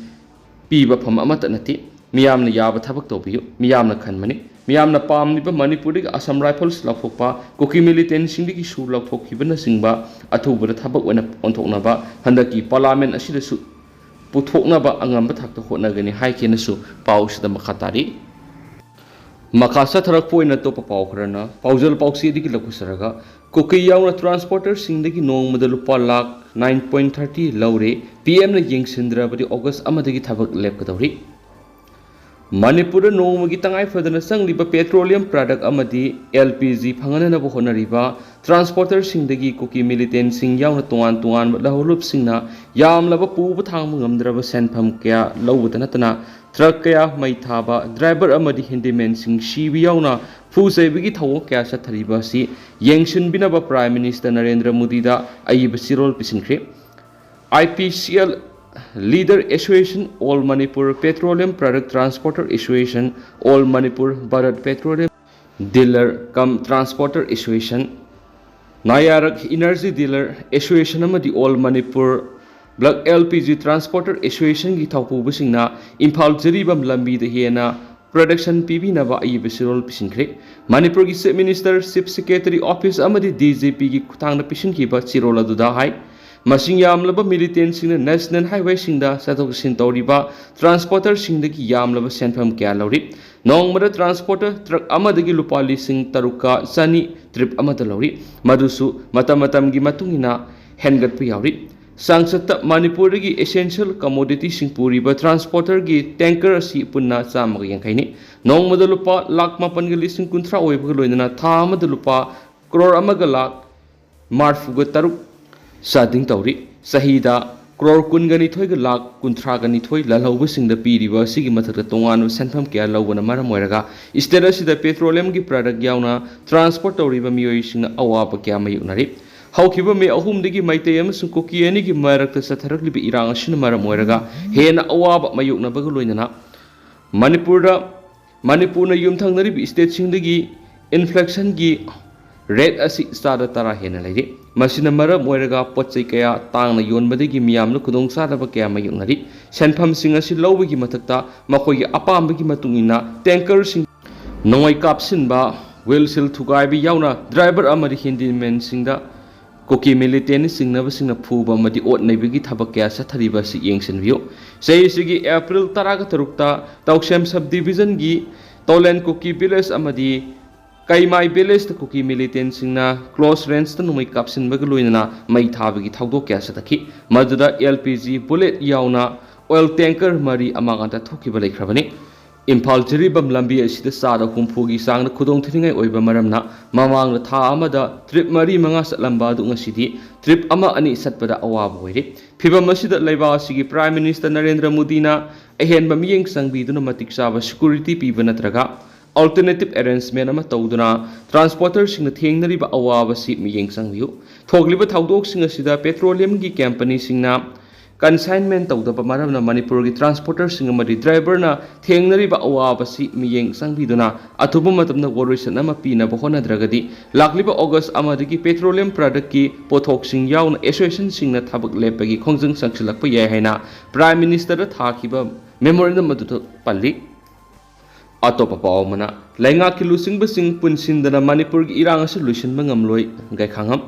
ꯄꯤꯕ ꯐꯝ ꯑꯃꯠꯇ ꯅꯠꯇꯦ꯫ ꯃꯤꯌꯥꯝꯅ ꯌꯥꯕ ꯊꯕꯛ ꯇꯧꯕꯤꯌꯨ, ꯃꯤꯌꯥꯝꯅ ꯈꯟꯕꯅꯤ꯫ ꯃꯤꯌꯥꯝꯅ ꯄꯥꯝꯂꯤꯕ ꯃꯅꯤꯄꯨꯔꯗꯒꯤ ꯑꯁꯥꯝ ꯔꯥꯏꯐꯜꯁ ꯂꯧꯊꯣꯛꯄ, ꯀꯨꯀꯤ ꯃꯤꯂꯤꯇꯦꯟꯁꯤꯡꯗꯒꯤ ꯁꯨ ꯂꯧꯊꯣꯛꯈꯤꯕꯅꯆꯤꯡꯕ ꯑꯊꯨꯕꯗ ꯊꯕꯛ ꯑꯣꯏꯅ ꯑꯣꯟꯊꯣꯛꯅꯕ ꯍꯟꯗꯛꯀꯤ ꯄꯥꯔꯂꯥꯃꯦꯟ ꯑꯁꯤꯗꯁꯨ ꯄꯨꯊꯣꯛꯅꯕ ꯑꯉꯝꯕ ꯊꯥꯛꯇ ꯍꯣꯠꯅꯒꯅꯤ ꯍꯥꯏꯈꯤꯅꯁꯨ ꯄꯥꯎꯁꯤꯗ ꯃꯈꯥ ꯇꯥꯔꯤ꯫ ꯃꯈꯥ ꯆꯠꯊꯔꯛꯄ ꯑꯣꯏꯅ ꯑꯇꯣꯞꯄ ꯄꯥꯎ ꯈꯔꯅ ꯄꯥꯎꯖꯦꯜ ꯄꯥꯎꯆꯦꯗꯒꯤ ꯂꯧꯈꯠꯆꯔꯒ, ꯀꯨꯀꯤ ꯌꯥꯎꯅ ꯇ꯭ꯔꯥꯟꯁꯄꯣꯔꯇꯔꯁꯤꯡꯗꯒꯤ ꯅꯣꯡꯃꯗ ꯂꯨꯄꯥ ꯂꯥꯈ nine point thirty ꯂꯧꯔꯦ, ꯄꯤ ꯑꯦꯝꯅ ꯌꯦꯡꯁꯤꯟꯗ꯭ꯔꯕꯗꯤ ꯑꯣꯒꯁ ꯑꯃꯗꯒꯤ ꯊꯕꯛ ꯂꯦꯞꯀꯗꯧꯔꯤ꯫ ꯃꯅꯤꯄꯨꯔꯗ ꯅꯣꯡꯃꯒꯤ ꯇꯉꯥꯏ ꯐꯗꯅ ꯆꯪꯂꯤꯕ ꯄꯦꯇ꯭ꯔꯣꯂꯤꯌꯝ ꯄ꯭ꯔꯗꯛ ꯑꯃꯗꯤ ꯑꯦꯜ ꯄꯤ ꯖꯤ ꯐꯪꯍꯟꯅꯕ ꯍꯣꯠꯅꯔꯤꯕ ꯇ꯭ꯔꯥꯟꯁꯄꯣꯔꯇꯔꯁꯤꯡꯗꯒꯤ ꯀꯨꯀꯤ ꯃꯤꯂꯤꯇꯦꯟꯁꯤꯡ ꯌꯥꯎꯅ ꯇꯣꯉꯥꯟ ꯇꯣꯉꯥꯟꯕ ꯂꯧꯍꯧꯂꯨꯞꯁꯤꯡꯅ ꯌꯥꯝꯂꯕ ꯄꯨꯕ ꯊꯥꯡꯕ ꯉꯝꯗ꯭ꯔꯕ ꯁꯦꯟꯐꯝ ꯀꯌꯥ ꯂꯧꯕꯗ ꯅꯠꯇꯅ ꯇ꯭ꯔꯛ ꯀꯌꯥ ꯃꯩ ꯊꯥꯕ, ꯗ꯭ꯔꯥꯏꯚꯔ ꯑꯃꯗꯤ ꯍꯦꯟꯗꯤꯃꯦꯟꯁꯤꯡ ꯁꯤꯕ ꯌꯥꯎꯅ ꯐꯨ ꯆꯩꯕꯒꯤ ꯊꯧꯑꯣꯡ ꯀꯌꯥ ꯆꯠꯊꯔꯤꯕ ꯑꯁꯤ ꯌꯦꯡꯁꯤꯟꯕꯤꯅꯕ ꯄ꯭ꯔꯥꯏꯝ ꯃꯤꯅꯤꯁꯇꯔ ꯅꯔꯦꯟꯗ꯭ꯔ ꯃꯣꯗꯤꯗ ꯑꯏꯕ ꯆꯦꯔꯣꯜ ꯄꯤꯁꯤꯟꯈ꯭ꯔꯦ꯫ I P C L Leader Association, All Manipur Petroleum Product Transporter Association, All Manipur Bharat Petroleum Dealer cum Transporter Association, Nayarak Energy Dealer Association ꯑꯃꯗꯤ All Manipur Bulk L P G Transporter Associationꯒꯤ ꯊꯧꯄꯨꯕꯁꯤꯡꯅ Imphal Jiribam ꯂꯝꯕꯤꯗ ꯍꯦꯟꯅ protection ꯄꯤꯕꯤꯅꯕ ꯑꯏꯕ ꯆꯦꯔꯣꯜ ꯄꯤꯁꯤꯟꯈ꯭ꯔꯦ꯫ ꯃꯅꯤꯄꯨꯔꯒꯤ chief minister, chief secretary office ꯑꯃꯗꯤ D G ꯄꯤꯒꯤ ꯈꯨꯠꯊꯥꯡꯗ ꯄꯤꯁꯤꯟꯈꯤꯕ ꯆꯦꯔꯣꯜ ꯑꯗꯨꯗ ꯍꯥꯏ, ꯃꯁꯤꯡ ꯌꯥꯝꯂꯕ ꯃꯤꯂꯤꯇꯦꯟꯁꯤꯡꯅ ꯅꯦꯁꯅꯦꯜ ꯍꯥꯏꯋꯦꯁꯤꯡꯗ ꯆꯠꯊꯣꯛ ꯆꯠꯁꯤꯟ ꯇꯧꯔꯤꯕ ꯇ꯭ꯔꯥꯟꯁꯄꯣꯔꯇꯔꯁꯤꯡꯗꯒꯤ ꯌꯥꯝꯂꯕ ꯁꯦꯟꯐꯝ ꯀꯌꯥ ꯂꯧꯔꯤ꯫ ꯅꯣꯡꯃꯗ ꯇ꯭ꯔꯥꯟꯁꯄꯣꯔꯇꯔ ꯇ꯭ꯔꯛ ꯑꯃꯗꯒꯤ ꯂꯨꯄꯥ ꯂꯤꯁꯤꯡ ꯇꯔꯨꯛꯀ ꯆꯅꯤ ꯇ꯭ꯔꯤꯞ ꯑꯃꯗ ꯂꯧꯔꯤ꯫ ꯃꯗꯨꯁꯨ ꯃꯇꯝ ꯃꯇꯝꯒꯤ ꯃꯇꯨꯡ ꯏꯟꯅ ꯍꯦꯟꯒꯠꯄ ꯌꯥꯎꯔꯤ꯫ ꯆꯥꯡꯆꯠꯇ ꯃꯅꯤꯄꯨꯔꯗꯒꯤ ꯑꯦꯁꯦꯟꯁꯤꯌꯦꯜ ꯀꯃꯣꯗꯤꯇꯤꯁꯤꯡ ꯄꯨꯔꯤꯕ ꯇ꯭ꯔꯥꯟꯁꯄꯣꯔꯇꯔꯒꯤ ꯇꯦꯡꯀꯔ ꯑꯁꯤ ꯄꯨꯟꯅ ꯆꯥꯝꯃꯒ ꯌꯥꯡꯈꯩꯅꯤ꯫ ꯅꯣꯡꯃꯗ ꯂꯨꯄꯥ ꯂꯥꯈ ꯃꯥꯄꯟꯒ ꯂꯤꯁꯤꯡ ꯀꯨꯟꯊ꯭ꯔꯥ ꯑꯣꯏꯕꯒ ꯂꯣꯏꯅꯅ ꯊꯥ ꯑꯃꯗ ꯂꯨꯄꯥ ꯀ꯭ꯔꯣꯔ ꯑꯃꯒ ꯂꯥꯈ ꯃꯔꯐꯨꯒ ꯇꯔꯨꯛ ꯆꯥꯗꯤꯡ ꯇꯧꯔꯤ꯫ ꯆꯍꯤꯗ ꯀ꯭ꯔꯣꯔ ꯀꯨꯟꯒ ꯅꯤꯊꯣꯏꯒ ꯂꯥꯈ ꯀꯨꯟꯊ꯭ꯔꯥꯒ ꯅꯤꯊꯣꯏ ꯂꯜꯍꯧꯕꯁꯤꯡꯗ ꯄꯤꯔꯤꯕ ꯑꯁꯤꯒꯤ ꯃꯊꯛꯇ ꯇꯣꯉꯥꯟꯕ ꯁꯦꯟꯐꯝ ꯀꯌꯥ ꯂꯧꯕꯅ ꯃꯔꯝ ꯑꯣꯏꯔꯒ ꯁ꯭ꯇꯦꯠ ꯑꯁꯤꯗ ꯄꯦꯇ꯭ꯔꯣꯂꯤꯌꯝꯒꯤ ꯄ꯭ꯔꯗꯛ ꯌꯥꯎꯅ ꯇ꯭ꯔꯥꯟꯁꯄꯣꯔꯠ ꯇꯧꯔꯤꯕ ꯃꯤꯑꯣꯏꯁꯤꯡꯅ ꯑꯋꯥꯕ ꯀꯌꯥ ꯃꯥꯌꯣꯛꯅꯔꯤ꯫ ꯍꯧꯈꯤꯕ ꯃꯦ ꯑꯍꯨꯝꯗꯒꯤ ꯃꯩꯇꯩ ꯑꯃꯁꯨꯡ ꯀꯨꯀꯤ ꯑꯅꯤꯒꯤ ꯃꯔꯛꯇ ꯆꯠꯊꯔꯛꯂꯤꯕ ꯏꯔꯥꯡ ꯑꯁꯤꯅ ꯃꯔꯝ ꯑꯣꯏꯔꯒ ꯍꯦꯟꯅ ꯑꯋꯥꯕ ꯃꯥꯌꯣꯛꯅꯕꯒ ꯂꯣꯏꯅꯅ ꯃꯅꯤꯄꯨꯔꯗ, ꯃꯅꯤꯄꯨꯔꯅ ꯌꯨꯝꯊꯪꯅꯔꯤꯕ ꯁ꯭ꯇꯦꯠꯁꯤꯡꯗꯒꯤ ꯏꯟꯐ꯭ꯂꯦꯁꯟꯒꯤ ꯔꯦꯠ ꯑꯁꯤ ꯆꯥꯗ ꯇꯔꯥ ꯍꯦꯟꯅ ꯂꯩꯔꯤ꯫ ꯃꯁꯤꯅ ꯃꯔꯝ ꯑꯣꯏꯔꯒ ꯄꯣꯠ ꯆꯩ ꯀꯌꯥ ꯇꯥꯡꯅ ꯌꯣꯟꯕꯗꯒꯤ ꯃꯤꯌꯥꯝꯅ ꯈꯨꯗꯣꯡꯆꯥꯗꯕ ꯀꯌꯥ ꯃꯥꯌꯣꯛꯅꯔꯤ꯫ ꯁꯦꯟꯐꯝꯁꯤꯡ ꯑꯁꯤ ꯂꯧꯕꯒꯤ ꯃꯊꯛꯇ ꯃꯈꯣꯏꯒꯤ ꯑꯄꯥꯝꯕꯒꯤ ꯃꯇꯨꯡ ꯏꯟꯅ ꯇꯦꯡꯀꯔꯁꯤꯡ, ꯅꯣꯡꯃꯩ ꯀꯥꯞꯁꯤꯟꯕ, ꯋꯤꯜ ꯁꯤꯜ ꯊꯨꯒꯥꯏꯕ ꯌꯥꯎꯅ ꯗ꯭ꯔꯥꯏꯚꯔ ꯑꯃꯗꯤ ꯍꯦꯟꯗꯤꯃꯦꯟꯁꯤꯡꯗ ꯀꯨꯀꯤ ꯃꯤꯂꯤꯇꯦꯟꯅ ꯆꯤꯡꯅꯕꯁꯤꯡꯅ ꯐꯨꯕ ꯑꯃꯗꯤ ꯑꯣꯠ ꯅꯩꯕꯒꯤ ꯊꯕꯛ ꯀꯌꯥ ꯆꯠꯊꯔꯤꯕ ꯑꯁꯤ ꯌꯦꯡꯁꯤꯟꯕꯤꯌꯨ꯫ ꯆꯍꯤꯁꯤꯒꯤ ꯑꯦꯄ꯭ꯔꯤꯜ ꯇꯔꯥꯒ ꯇꯔꯨꯛꯇ ꯇꯧꯁꯦꯝ ꯁꯕ ꯗꯤꯕꯤꯖꯟꯒꯤ ꯇꯣꯂꯦꯟ ꯀꯨꯀꯤ ꯚꯤꯂꯦꯖ ꯑꯃꯗꯤ ꯀꯩꯃꯥꯏ ꯚꯤꯂꯦꯖꯇ ꯀꯨꯀꯤ ꯃꯤꯂꯤꯇꯦꯟꯁꯤꯡꯅ ꯀ꯭ꯂꯣꯁ ꯔꯦꯟꯖꯇ ꯅꯣꯡꯃꯩ ꯀꯥꯞꯁꯤꯟꯕꯒ ꯂꯣꯏꯅꯅ ꯃꯩ ꯊꯥꯕꯒꯤ ꯊꯧꯗꯣꯛ ꯀꯌꯥ ꯆꯠꯊꯈꯤ꯫ ꯃꯗꯨꯗ ꯑꯦꯜ ꯄꯤ ꯖꯤ ꯕꯨꯂꯦꯠ ꯌꯥꯎꯅ ꯑꯣꯏꯜ ꯇꯦꯡꯀꯔ ꯃꯔꯤ ꯑꯃꯥꯡ ꯑꯇꯥ ꯊꯣꯛꯈꯤꯕ ꯂꯩꯈ꯭ꯔꯕꯅꯤ꯫ ꯏꯝꯐꯥꯜ ꯖꯤꯔꯤꯕꯥꯝ ꯂꯝꯕꯤ ꯑꯁꯤꯗ ꯆꯥꯗ ꯍꯨꯝꯐꯨꯒꯤ ꯆꯥꯡꯗ ꯈꯨꯗꯣꯡꯊꯤꯅꯤꯡꯉꯥꯏ ꯑꯣꯏꯕ ꯃꯔꯝꯅ ꯃꯃꯥꯡꯗ ꯊꯥ ꯑꯃꯗ ꯇ꯭ꯔꯤꯞ ꯃꯔꯤ ꯃꯉꯥ ꯆꯠꯂꯝꯕ ꯑꯗꯨ ꯉꯁꯤꯗꯤ ꯇ꯭ꯔꯤꯞ ꯑꯃ ꯑꯅꯤ ꯆꯠꯄꯗ ꯑꯋꯥꯕ ꯑꯣꯏꯔꯦ꯫ ꯐꯤꯚꯝ ꯑꯁꯤꯗ ꯂꯩꯕꯥꯛ ꯑꯁꯤꯒꯤ ꯄ꯭ꯔꯥꯏꯝ ꯃꯤꯅꯤꯁꯇꯔ ꯅꯔꯦꯟꯗ꯭ꯔ ꯃꯣꯗꯤꯅ ꯑꯍꯦꯟꯕ ꯃꯤꯠꯌꯦꯡ ꯆꯪꯕꯤꯗꯨꯅ ꯃꯇꯤꯛ ꯆꯥꯕ ꯁꯦꯀ꯭ꯌꯨꯔꯤꯇꯤ ꯄꯤꯕ ꯅꯠꯇ꯭ꯔꯒ ꯑꯜꯇꯔꯅꯦꯇꯤꯚ ꯑꯦꯔꯦꯟꯖꯃꯦꯟ ꯑꯃ ꯇꯧꯗꯨꯅ ꯇ꯭ꯔꯥꯟꯁꯄꯣꯔꯇꯔꯁꯤꯡꯅ ꯊꯦꯡꯅꯔꯤꯕ ꯑꯋꯥꯕ ꯑꯁꯤ ꯃꯤꯠꯌꯦꯡ ꯆꯪꯕꯤꯌꯨ꯫ ꯊꯣꯛꯂꯤꯕ ꯊꯧꯗꯣꯛꯁꯤꯡ ꯑꯁꯤꯗ ꯄꯦꯇ꯭ꯔꯣꯂꯤꯌꯝꯒꯤ ꯀꯝꯄꯅꯤꯁꯤꯡꯅ ꯀꯟꯁꯥꯏꯟꯃꯦꯟ ꯇꯧꯗꯕ ꯃꯔꯝꯅ ꯃꯅꯤꯄꯨꯔꯒꯤ ꯇ꯭ꯔꯥꯟꯁꯄꯣꯔꯇꯔꯁꯤꯡ ꯑꯃꯗꯤ ꯗ꯭ꯔꯥꯏꯚꯔꯅ ꯊꯦꯡꯅꯔꯤꯕ ꯑꯋꯥꯕ ꯑꯁꯤ ꯃꯤꯠꯌꯦꯡ ꯆꯪꯕꯤꯗꯨꯅ ꯑꯊꯨꯕ ꯃꯇꯝꯗ ꯋꯥꯔꯣꯏꯁꯤꯟ ꯑꯃ ꯄꯤꯅꯕ ꯍꯣꯠꯅꯗ꯭ꯔꯒꯗꯤ ꯂꯥꯛꯂꯤꯕ ꯑꯣꯒꯁ ꯑꯃꯗꯒꯤ ꯄꯦꯇ꯭ꯔꯣꯂꯤꯌꯝ ꯄ꯭ꯔꯗꯛꯀꯤ ꯄꯣꯠꯊꯣꯛꯁꯤꯡ ꯌꯥꯎꯅ ꯑꯦꯁꯣꯁꯤꯌꯦꯁꯟꯁꯤꯡꯅ ꯊꯕꯛ ꯂꯦꯞꯄꯒꯤ ꯈꯣꯡꯖꯪ ꯆꯪꯁꯤꯜꯂꯛꯄ ꯌꯥꯏ ꯍꯥꯏꯅ ꯄ꯭ꯔꯥꯏꯝ ꯃꯤꯅꯤꯁꯇꯔꯗ ꯊꯥꯈꯤꯕ ꯃꯦꯃꯣꯔꯦꯟꯗꯝ ꯑꯗꯨꯗ ꯄꯜꯂꯤ꯫ ꯑꯇꯣꯞꯄ ꯄꯥꯎ ꯑꯃꯅ, ꯂꯩꯉꯥꯛꯀꯤ ꯂꯨꯆꯤꯡꯕꯁꯤꯡ ꯄꯨꯟꯁꯤꯟꯗꯅ ꯃꯅꯤꯄꯨꯔꯒꯤ ꯏꯔꯥꯡ ꯑꯁꯤ ꯂꯣꯏꯁꯤꯟꯕ ꯉꯝꯂꯣꯏ, ꯒꯩꯈꯥꯉꯝ꯫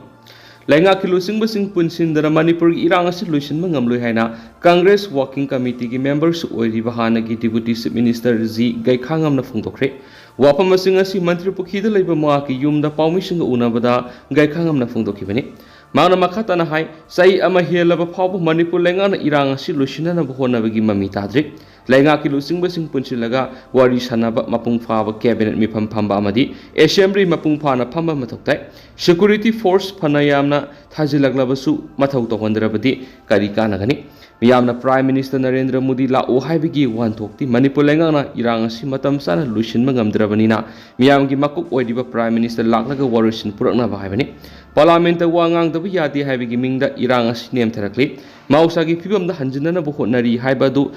ꯂꯩꯉꯥꯛꯀꯤ ꯂꯨꯆꯤꯡꯕꯁꯤꯡ ꯄꯨꯟꯁꯤꯟꯗꯅ ꯃꯅꯤꯄꯨꯔꯒꯤ ꯏꯔꯥꯡ ꯑꯁꯤ ꯂꯣꯏꯁꯤꯟꯕ ꯉꯝꯂꯣꯏ ꯍꯥꯏꯅ ꯀꯪꯒ꯭ꯔꯦꯁ ꯋꯥꯔꯀꯤꯡ ꯀꯃꯤꯇꯤꯒꯤ ꯃꯦꯝꯕꯔꯁꯨ ꯑꯣꯏꯔꯤꯕ ꯍꯥꯟꯅꯒꯤ ꯗꯤꯄꯨꯇꯤ ꯆꯤꯐ ꯃꯤꯅꯤꯁꯇꯔ ꯖꯤ ꯒꯩꯈꯥꯉꯝꯅ ꯐꯣꯡꯗꯣꯛꯈ꯭ꯔꯦ꯫ ꯋꯥꯐꯝ ꯑꯁꯤꯡ ꯑꯁꯤ ꯃꯟꯇ꯭ꯔꯤ ꯄꯨꯈ꯭ꯔꯤꯗ ꯂꯩꯕ ꯃꯍꯥꯛꯀꯤ ꯌꯨꯝꯗ ꯄꯥꯎꯃꯤꯁꯤꯡꯒ ꯎꯅꯕꯗ ꯒꯩꯈꯥꯉꯝꯅ ꯐꯣꯡꯗꯣꯛꯈꯤꯕꯅꯤ꯫ ꯃꯍꯥꯛꯅ ꯃꯈꯥ ꯇꯥꯅ ꯍꯥꯏ, ꯆꯍꯤ ꯑꯃ ꯍꯦꯜꯂꯕ ꯐꯥꯎꯕ ꯃꯅꯤꯄꯨꯔ ꯂꯩꯉꯥꯛꯅ ꯏꯔꯥꯡ ꯑꯁꯤ ꯂꯣꯏꯁꯤꯟꯅꯅꯕ ꯍꯣꯠꯅꯕꯒꯤ ꯃꯃꯤ ꯇꯥꯗ꯭ꯔꯤ꯫ ꯂꯩꯉꯥꯛꯀꯤ ꯂꯨꯆꯤꯡꯕꯁꯤꯡ ꯄꯨꯟꯁꯤꯜꯂꯒ ꯋꯥꯔꯤ ꯁꯥꯅꯕ, ꯃꯄꯨꯡ ꯐꯥꯕ ꯀꯦꯕꯤꯅꯦꯠ ꯃꯤꯐꯝ ꯐꯝꯕ ꯑꯃꯗꯤ ꯑꯦꯁꯦꯝꯕ꯭ꯂꯤ ꯃꯄꯨꯡ ꯐꯥꯅ ꯐꯝꯕ ꯃꯊꯧ ꯇꯥꯏ꯫ ꯁꯦꯀ꯭ꯌꯨꯔꯤꯇꯤ ꯐꯣꯔꯁ ꯐꯅ ꯌꯥꯝꯅ ꯊꯥꯖꯤꯜꯂꯛꯂꯕꯁꯨ ꯃꯊꯧ ꯇꯧꯍꯟꯗ꯭ꯔꯕꯗꯤ ꯀꯔꯤ ꯀꯥꯟꯅꯒꯅꯤ? ꯃꯤꯌꯥꯝꯅ ꯄ꯭ꯔꯥꯏꯝ ꯃꯤꯅꯤꯁꯇꯔ ꯅꯔꯦꯟꯗ꯭ꯔ ꯃꯣꯗꯤ ꯂꯥꯛꯎ ꯍꯥꯏꯕꯒꯤ ꯋꯥꯍꯟꯊꯣꯛꯇꯤ ꯃꯅꯤꯄꯨꯔ ꯂꯩꯉꯥꯛꯅ ꯏꯔꯥꯡ ꯑꯁꯤ ꯃꯇꯝ ꯆꯥꯅ ꯂꯣꯏꯁꯤꯟꯕ ꯉꯝꯗ꯭ꯔꯕꯅꯤꯅ ꯃꯤꯌꯥꯝꯒꯤ ꯃꯀꯣꯛ ꯑꯣꯏꯔꯤꯕ ꯄ꯭ꯔꯥꯏꯝ ꯃꯤꯅꯤꯁꯇꯔ ꯂꯥꯛꯂꯒ ꯋꯥꯔꯣꯏꯁꯤꯟ ꯄꯨꯔꯛꯅꯕ ꯍꯥꯏꯕꯅꯤ꯫ ꯄꯥꯔꯂꯥꯃꯦꯟꯠꯇ ꯋꯥ ꯉꯥꯡꯗꯕ ꯌꯥꯗꯦ ꯍꯥꯏꯕꯒꯤ ꯃꯤꯡꯗ ꯏꯔꯥꯡ ꯑꯁꯤ ꯅꯦꯝꯊꯔꯛꯂꯤ꯫ ꯃꯍꯧꯁꯥꯒꯤ ꯐꯤꯕꯝꯗ ꯍꯟꯖꯤꯟꯅꯅꯕ ꯍꯣꯠꯅꯔꯤ ꯍꯥꯏꯕ ꯑꯗꯨ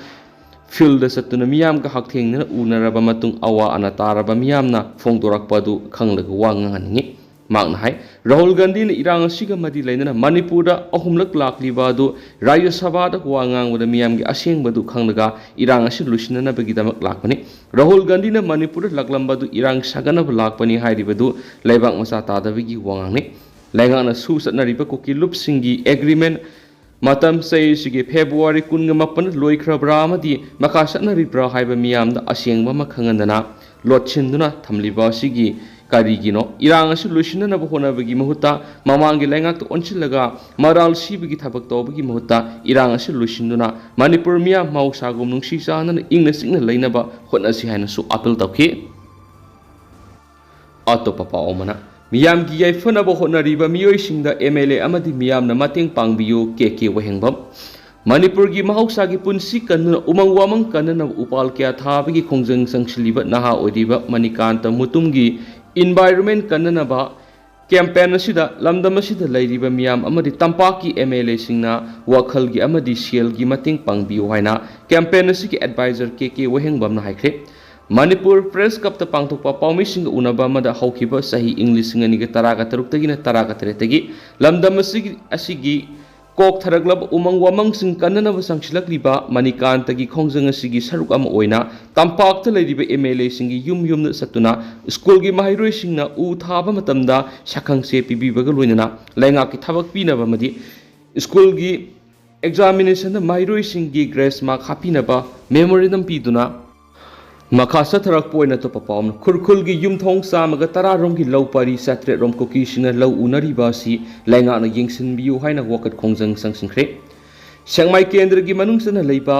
ꯐꯤꯜꯗ ꯆꯠꯇꯨꯅ ꯃꯤꯌꯥꯝꯒ ꯍꯛꯊꯦꯡꯅꯅ ꯎꯅꯔꯕ ꯃꯇꯨꯡ ꯑꯋꯥ ꯑꯅꯥ ꯇꯥꯔꯕ ꯃꯤꯌꯥꯝꯅ ꯐꯣꯡꯗꯣꯔꯛꯄ ꯑꯗꯨ ꯈꯪꯂꯒ ꯋꯥ ꯉꯥꯡꯍꯟꯅꯤꯡꯏ꯫ ꯃꯍꯥꯛꯅ ꯍꯥꯏ, ꯔꯥꯍꯨꯜ ꯒꯥꯟꯙꯤꯅ ꯏꯔꯥꯡ ꯑꯁꯤꯒ ꯃꯔꯤ ꯂꯩꯅꯅ ꯃꯅꯤꯄꯨꯔꯗ ꯑꯍꯨꯝꯂꯛ ꯂꯥꯛꯂꯤꯕ ꯑꯗꯨ ꯔꯥꯖ꯭ꯌ ꯁꯚꯥꯗ ꯋꯥ ꯉꯥꯡꯕꯗ ꯃꯤꯌꯥꯝꯒꯤ ꯑꯁꯦꯡꯕꯗꯨ ꯈꯪꯂꯒ ꯏꯔꯥꯡ ꯑꯁꯤ ꯂꯣꯏꯁꯤꯟꯅꯅꯕꯒꯤꯗꯃꯛ ꯂꯥꯛꯄꯅꯤ꯫ ꯔꯥꯍꯨꯜ ꯒꯥꯟꯙꯤꯅ ꯃꯅꯤꯄꯨꯔꯗ ꯂꯥꯛꯂꯝꯕꯗꯨ ꯏꯔꯥꯡ ꯁꯥꯒꯠꯅꯕ ꯂꯥꯛꯄꯅꯤ ꯍꯥꯏꯔꯤꯕꯗꯨ ꯂꯩꯕꯥꯛ ꯃꯆꯥ ꯇꯥꯗꯕꯒꯤ ꯋꯥꯉꯥꯡꯅꯤ꯫ ꯂꯩꯉꯥꯛꯅ ꯁꯨ ꯆꯠꯅꯔꯤꯕ ꯀꯨꯀꯤ ꯂꯨꯞꯁꯤꯡꯒꯤ ꯑꯦꯒ꯭ꯔꯤꯃꯦꯟ ꯃꯇꯝ ꯆꯍꯤꯁꯤꯒꯤ ꯐꯦꯕ꯭ꯔꯨꯋꯥꯔꯤ ꯀꯨꯟꯒ ꯃꯥꯄꯟ ꯂꯣꯏꯈ꯭ꯔꯕ꯭ꯔꯥ ꯑꯃꯗꯤ ꯃꯈꯥ ꯆꯠꯅꯔꯤꯕ꯭ꯔꯥ ꯍꯥꯏꯕ ꯃꯤꯌꯥꯝꯗ ꯑꯁꯦꯡꯕ ꯑꯃ ꯈꯪꯍꯟꯗꯅ ꯂꯣꯠꯁꯤꯟꯗꯨꯅ ꯊꯝꯂꯤꯕ ꯑꯁꯤꯒꯤ ꯀꯔꯤꯒꯤꯅꯣ? ꯏꯔꯥꯡ ꯑꯁꯤ ꯂꯣꯏꯁꯤꯟꯅꯅꯕ ꯍꯣꯠꯅꯕꯒꯤ ꯃꯍꯨꯠꯇ ꯃꯃꯥꯡꯒꯤ ꯂꯩꯉꯥꯛꯇ ꯑꯣꯟꯁꯤꯜꯂꯒ ꯃꯔꯥꯜ ꯁꯤꯕꯒꯤ ꯊꯕꯛ ꯇꯧꯕꯒꯤ ꯃꯍꯨꯠꯇ ꯏꯔꯥꯡ ꯑꯁꯤ ꯂꯣꯏꯁꯤꯟꯗꯨꯅ ꯃꯅꯤꯄꯨꯔ ꯃꯤꯌꯥꯝ ꯃꯍꯧꯁꯥꯒꯨꯝ ꯅꯨꯡꯁꯤ ꯆꯥꯟꯅꯅ ꯏꯪꯅ ꯆꯤꯛꯅ ꯂꯩꯅꯕ ꯍꯣꯠꯅꯁꯤ ꯍꯥꯏꯅꯁꯨ ꯑꯥꯄꯤꯜ ꯇꯧꯈꯤ꯫ ꯑꯇꯣꯞꯄ ꯄꯥꯎ ꯑꯃꯅ, ꯃꯤꯌꯥꯝꯒꯤ ꯌꯥꯏꯐꯅꯕ ꯍꯣꯠꯅꯔꯤꯕ ꯃꯤꯑꯣꯏꯁꯤꯡꯗ ꯑꯦꯝ ꯑꯦꯜ ꯑꯦ ꯑꯃꯗꯤ ꯃꯤꯌꯥꯝꯅ ꯃꯇꯦꯡ ꯄꯥꯡꯕꯤꯌꯨ, ꯀꯦ ꯀꯦ ꯋꯥꯍꯦꯡꯕꯝ꯫ ꯃꯅꯤꯄꯨꯔꯒꯤ ꯃꯍꯧꯁꯥꯒꯤ ꯄꯨꯟꯁꯤ ꯀꯟꯗꯨꯅ ꯎꯃꯪ ꯋꯥꯃꯪ ꯀꯟꯅꯅꯕ ꯎꯄꯥꯜ ꯀꯌꯥ ꯊꯥꯕꯒꯤ ꯈꯣꯡꯖꯪ ꯆꯪꯁꯤꯜꯂꯤꯕ ꯅꯍꯥ ꯑꯣꯏꯔꯤꯕ ꯃꯅꯤꯀꯥꯟꯇ ꯃꯨꯇꯨꯝꯒꯤ environment ꯀꯟꯅꯅꯕ campaign ꯑꯁꯤꯗ ꯂꯝꯗꯝ ꯑꯁꯤꯗ ꯂꯩꯔꯤꯕ ꯃꯤꯌꯥꯝ ꯑꯃꯗꯤ ꯇꯝꯄꯥꯛꯀꯤ ꯑꯦꯝ ꯑꯦꯜ ꯑꯦꯁꯤꯡꯅ ꯋꯥꯈꯜꯒꯤ ꯑꯃꯗꯤ ꯁꯦꯜꯒꯤ ꯃꯇꯦꯡ ꯄꯥꯡꯕꯤꯌꯨ ꯍꯥꯏꯅ campaign ꯑꯁꯤꯒꯤ advisor ꯀꯦ ꯀꯦ ꯋꯥꯍꯦꯡꯕꯝꯅ ꯍꯥꯏꯈ꯭ꯔꯦ꯫ ꯃꯅꯤꯄꯨꯔ ꯄ꯭ꯔꯦꯁ ꯀ꯭ꯂꯕꯇ ꯄꯥꯡꯊꯣꯛꯄ ꯄꯥꯎꯃꯤꯁꯤꯡꯒ ꯎꯅꯕ ꯑꯃꯗ ꯍꯧꯈꯤꯕ ꯆꯍꯤ ꯏꯪ ꯂꯤꯁꯤꯡ ꯑꯅꯤꯒ ꯇꯔꯥꯒ ꯇꯔꯨꯛꯇꯒꯤꯅ ꯇꯔꯥꯒ ꯇꯔꯦꯠꯇꯒꯤ ꯂꯝꯗꯝ ꯑꯁꯤꯒꯤ, ꯑꯁꯤꯒꯤ ꯀꯣꯛꯊꯔꯛꯂꯕ ꯎꯃꯪ ꯋꯥꯃꯪꯁꯤꯡ ꯀꯟꯅꯅꯕ ꯆꯪꯁꯤꯜꯂꯛꯂꯤꯕ ꯃꯅꯤꯀꯥꯟꯇꯒꯤ ꯈꯣꯡꯖꯪ ꯑꯁꯤꯒꯤ ꯁꯔꯨꯛ ꯑꯃ ꯑꯣꯏꯅ ꯇꯝꯄꯥꯛꯇ ꯂꯩꯔꯤꯕ ꯑꯦꯝ ꯑꯦꯜ ꯑꯦꯁꯤꯡꯒꯤ ꯌꯨꯝ ꯌꯨꯝꯗ ꯆꯠꯇꯨꯅ ꯁ꯭ꯀꯨꯜꯒꯤ ꯃꯍꯩꯔꯣꯏꯁꯤꯡꯅ ꯎ ꯊꯥꯕ ꯃꯇꯝꯗ ꯁꯛꯈꯪꯆꯦ ꯄꯤꯕꯤꯕꯒ ꯂꯣꯏꯅꯅ ꯂꯩꯉꯥꯛꯀꯤ ꯊꯕꯛ ꯄꯤꯅꯕ ꯑꯃꯗꯤ ꯁ꯭ꯀꯨꯜꯒꯤ examination ꯗ ꯃꯍꯩꯔꯣꯏꯁꯤꯡꯒꯤ grace mark ꯍꯥꯞꯄꯤꯅꯕ memorandum ꯄꯤꯗꯨꯅ ꯃꯈꯥ ꯆꯠꯊꯔꯛꯄ ꯑꯣꯏꯅ ꯑꯇꯣꯞꯄ ꯄꯥꯎ ꯑꯃꯅ, ꯈꯨꯔꯈꯨꯜꯒꯤ ꯌꯨꯝꯊꯣꯡ ꯆꯥꯝꯃꯒ ꯇꯔꯥ ꯔꯣꯝꯒꯤ ꯂꯧ ꯄꯔꯤ ꯆꯥꯇ꯭ꯔꯦꯠ ꯔꯣꯝ ꯀꯨꯀꯤꯁꯤꯡꯅ ꯂꯧ ꯎꯅꯔꯤꯕ ꯑꯁꯤ ꯂꯩꯉꯥꯛꯅ ꯌꯦꯡꯁꯤꯟꯕꯤꯌꯨ ꯍꯥꯏꯅ ꯋꯥꯀꯠ ꯈꯣꯡꯖꯪ ꯆꯪꯁꯤꯟꯈ꯭ꯔꯦ꯫ ꯁꯦꯛꯃꯥꯏ ꯀꯦꯟꯗ꯭ꯔꯒꯤ ꯃꯅꯨꯡ ꯆꯟꯅ ꯂꯩꯕ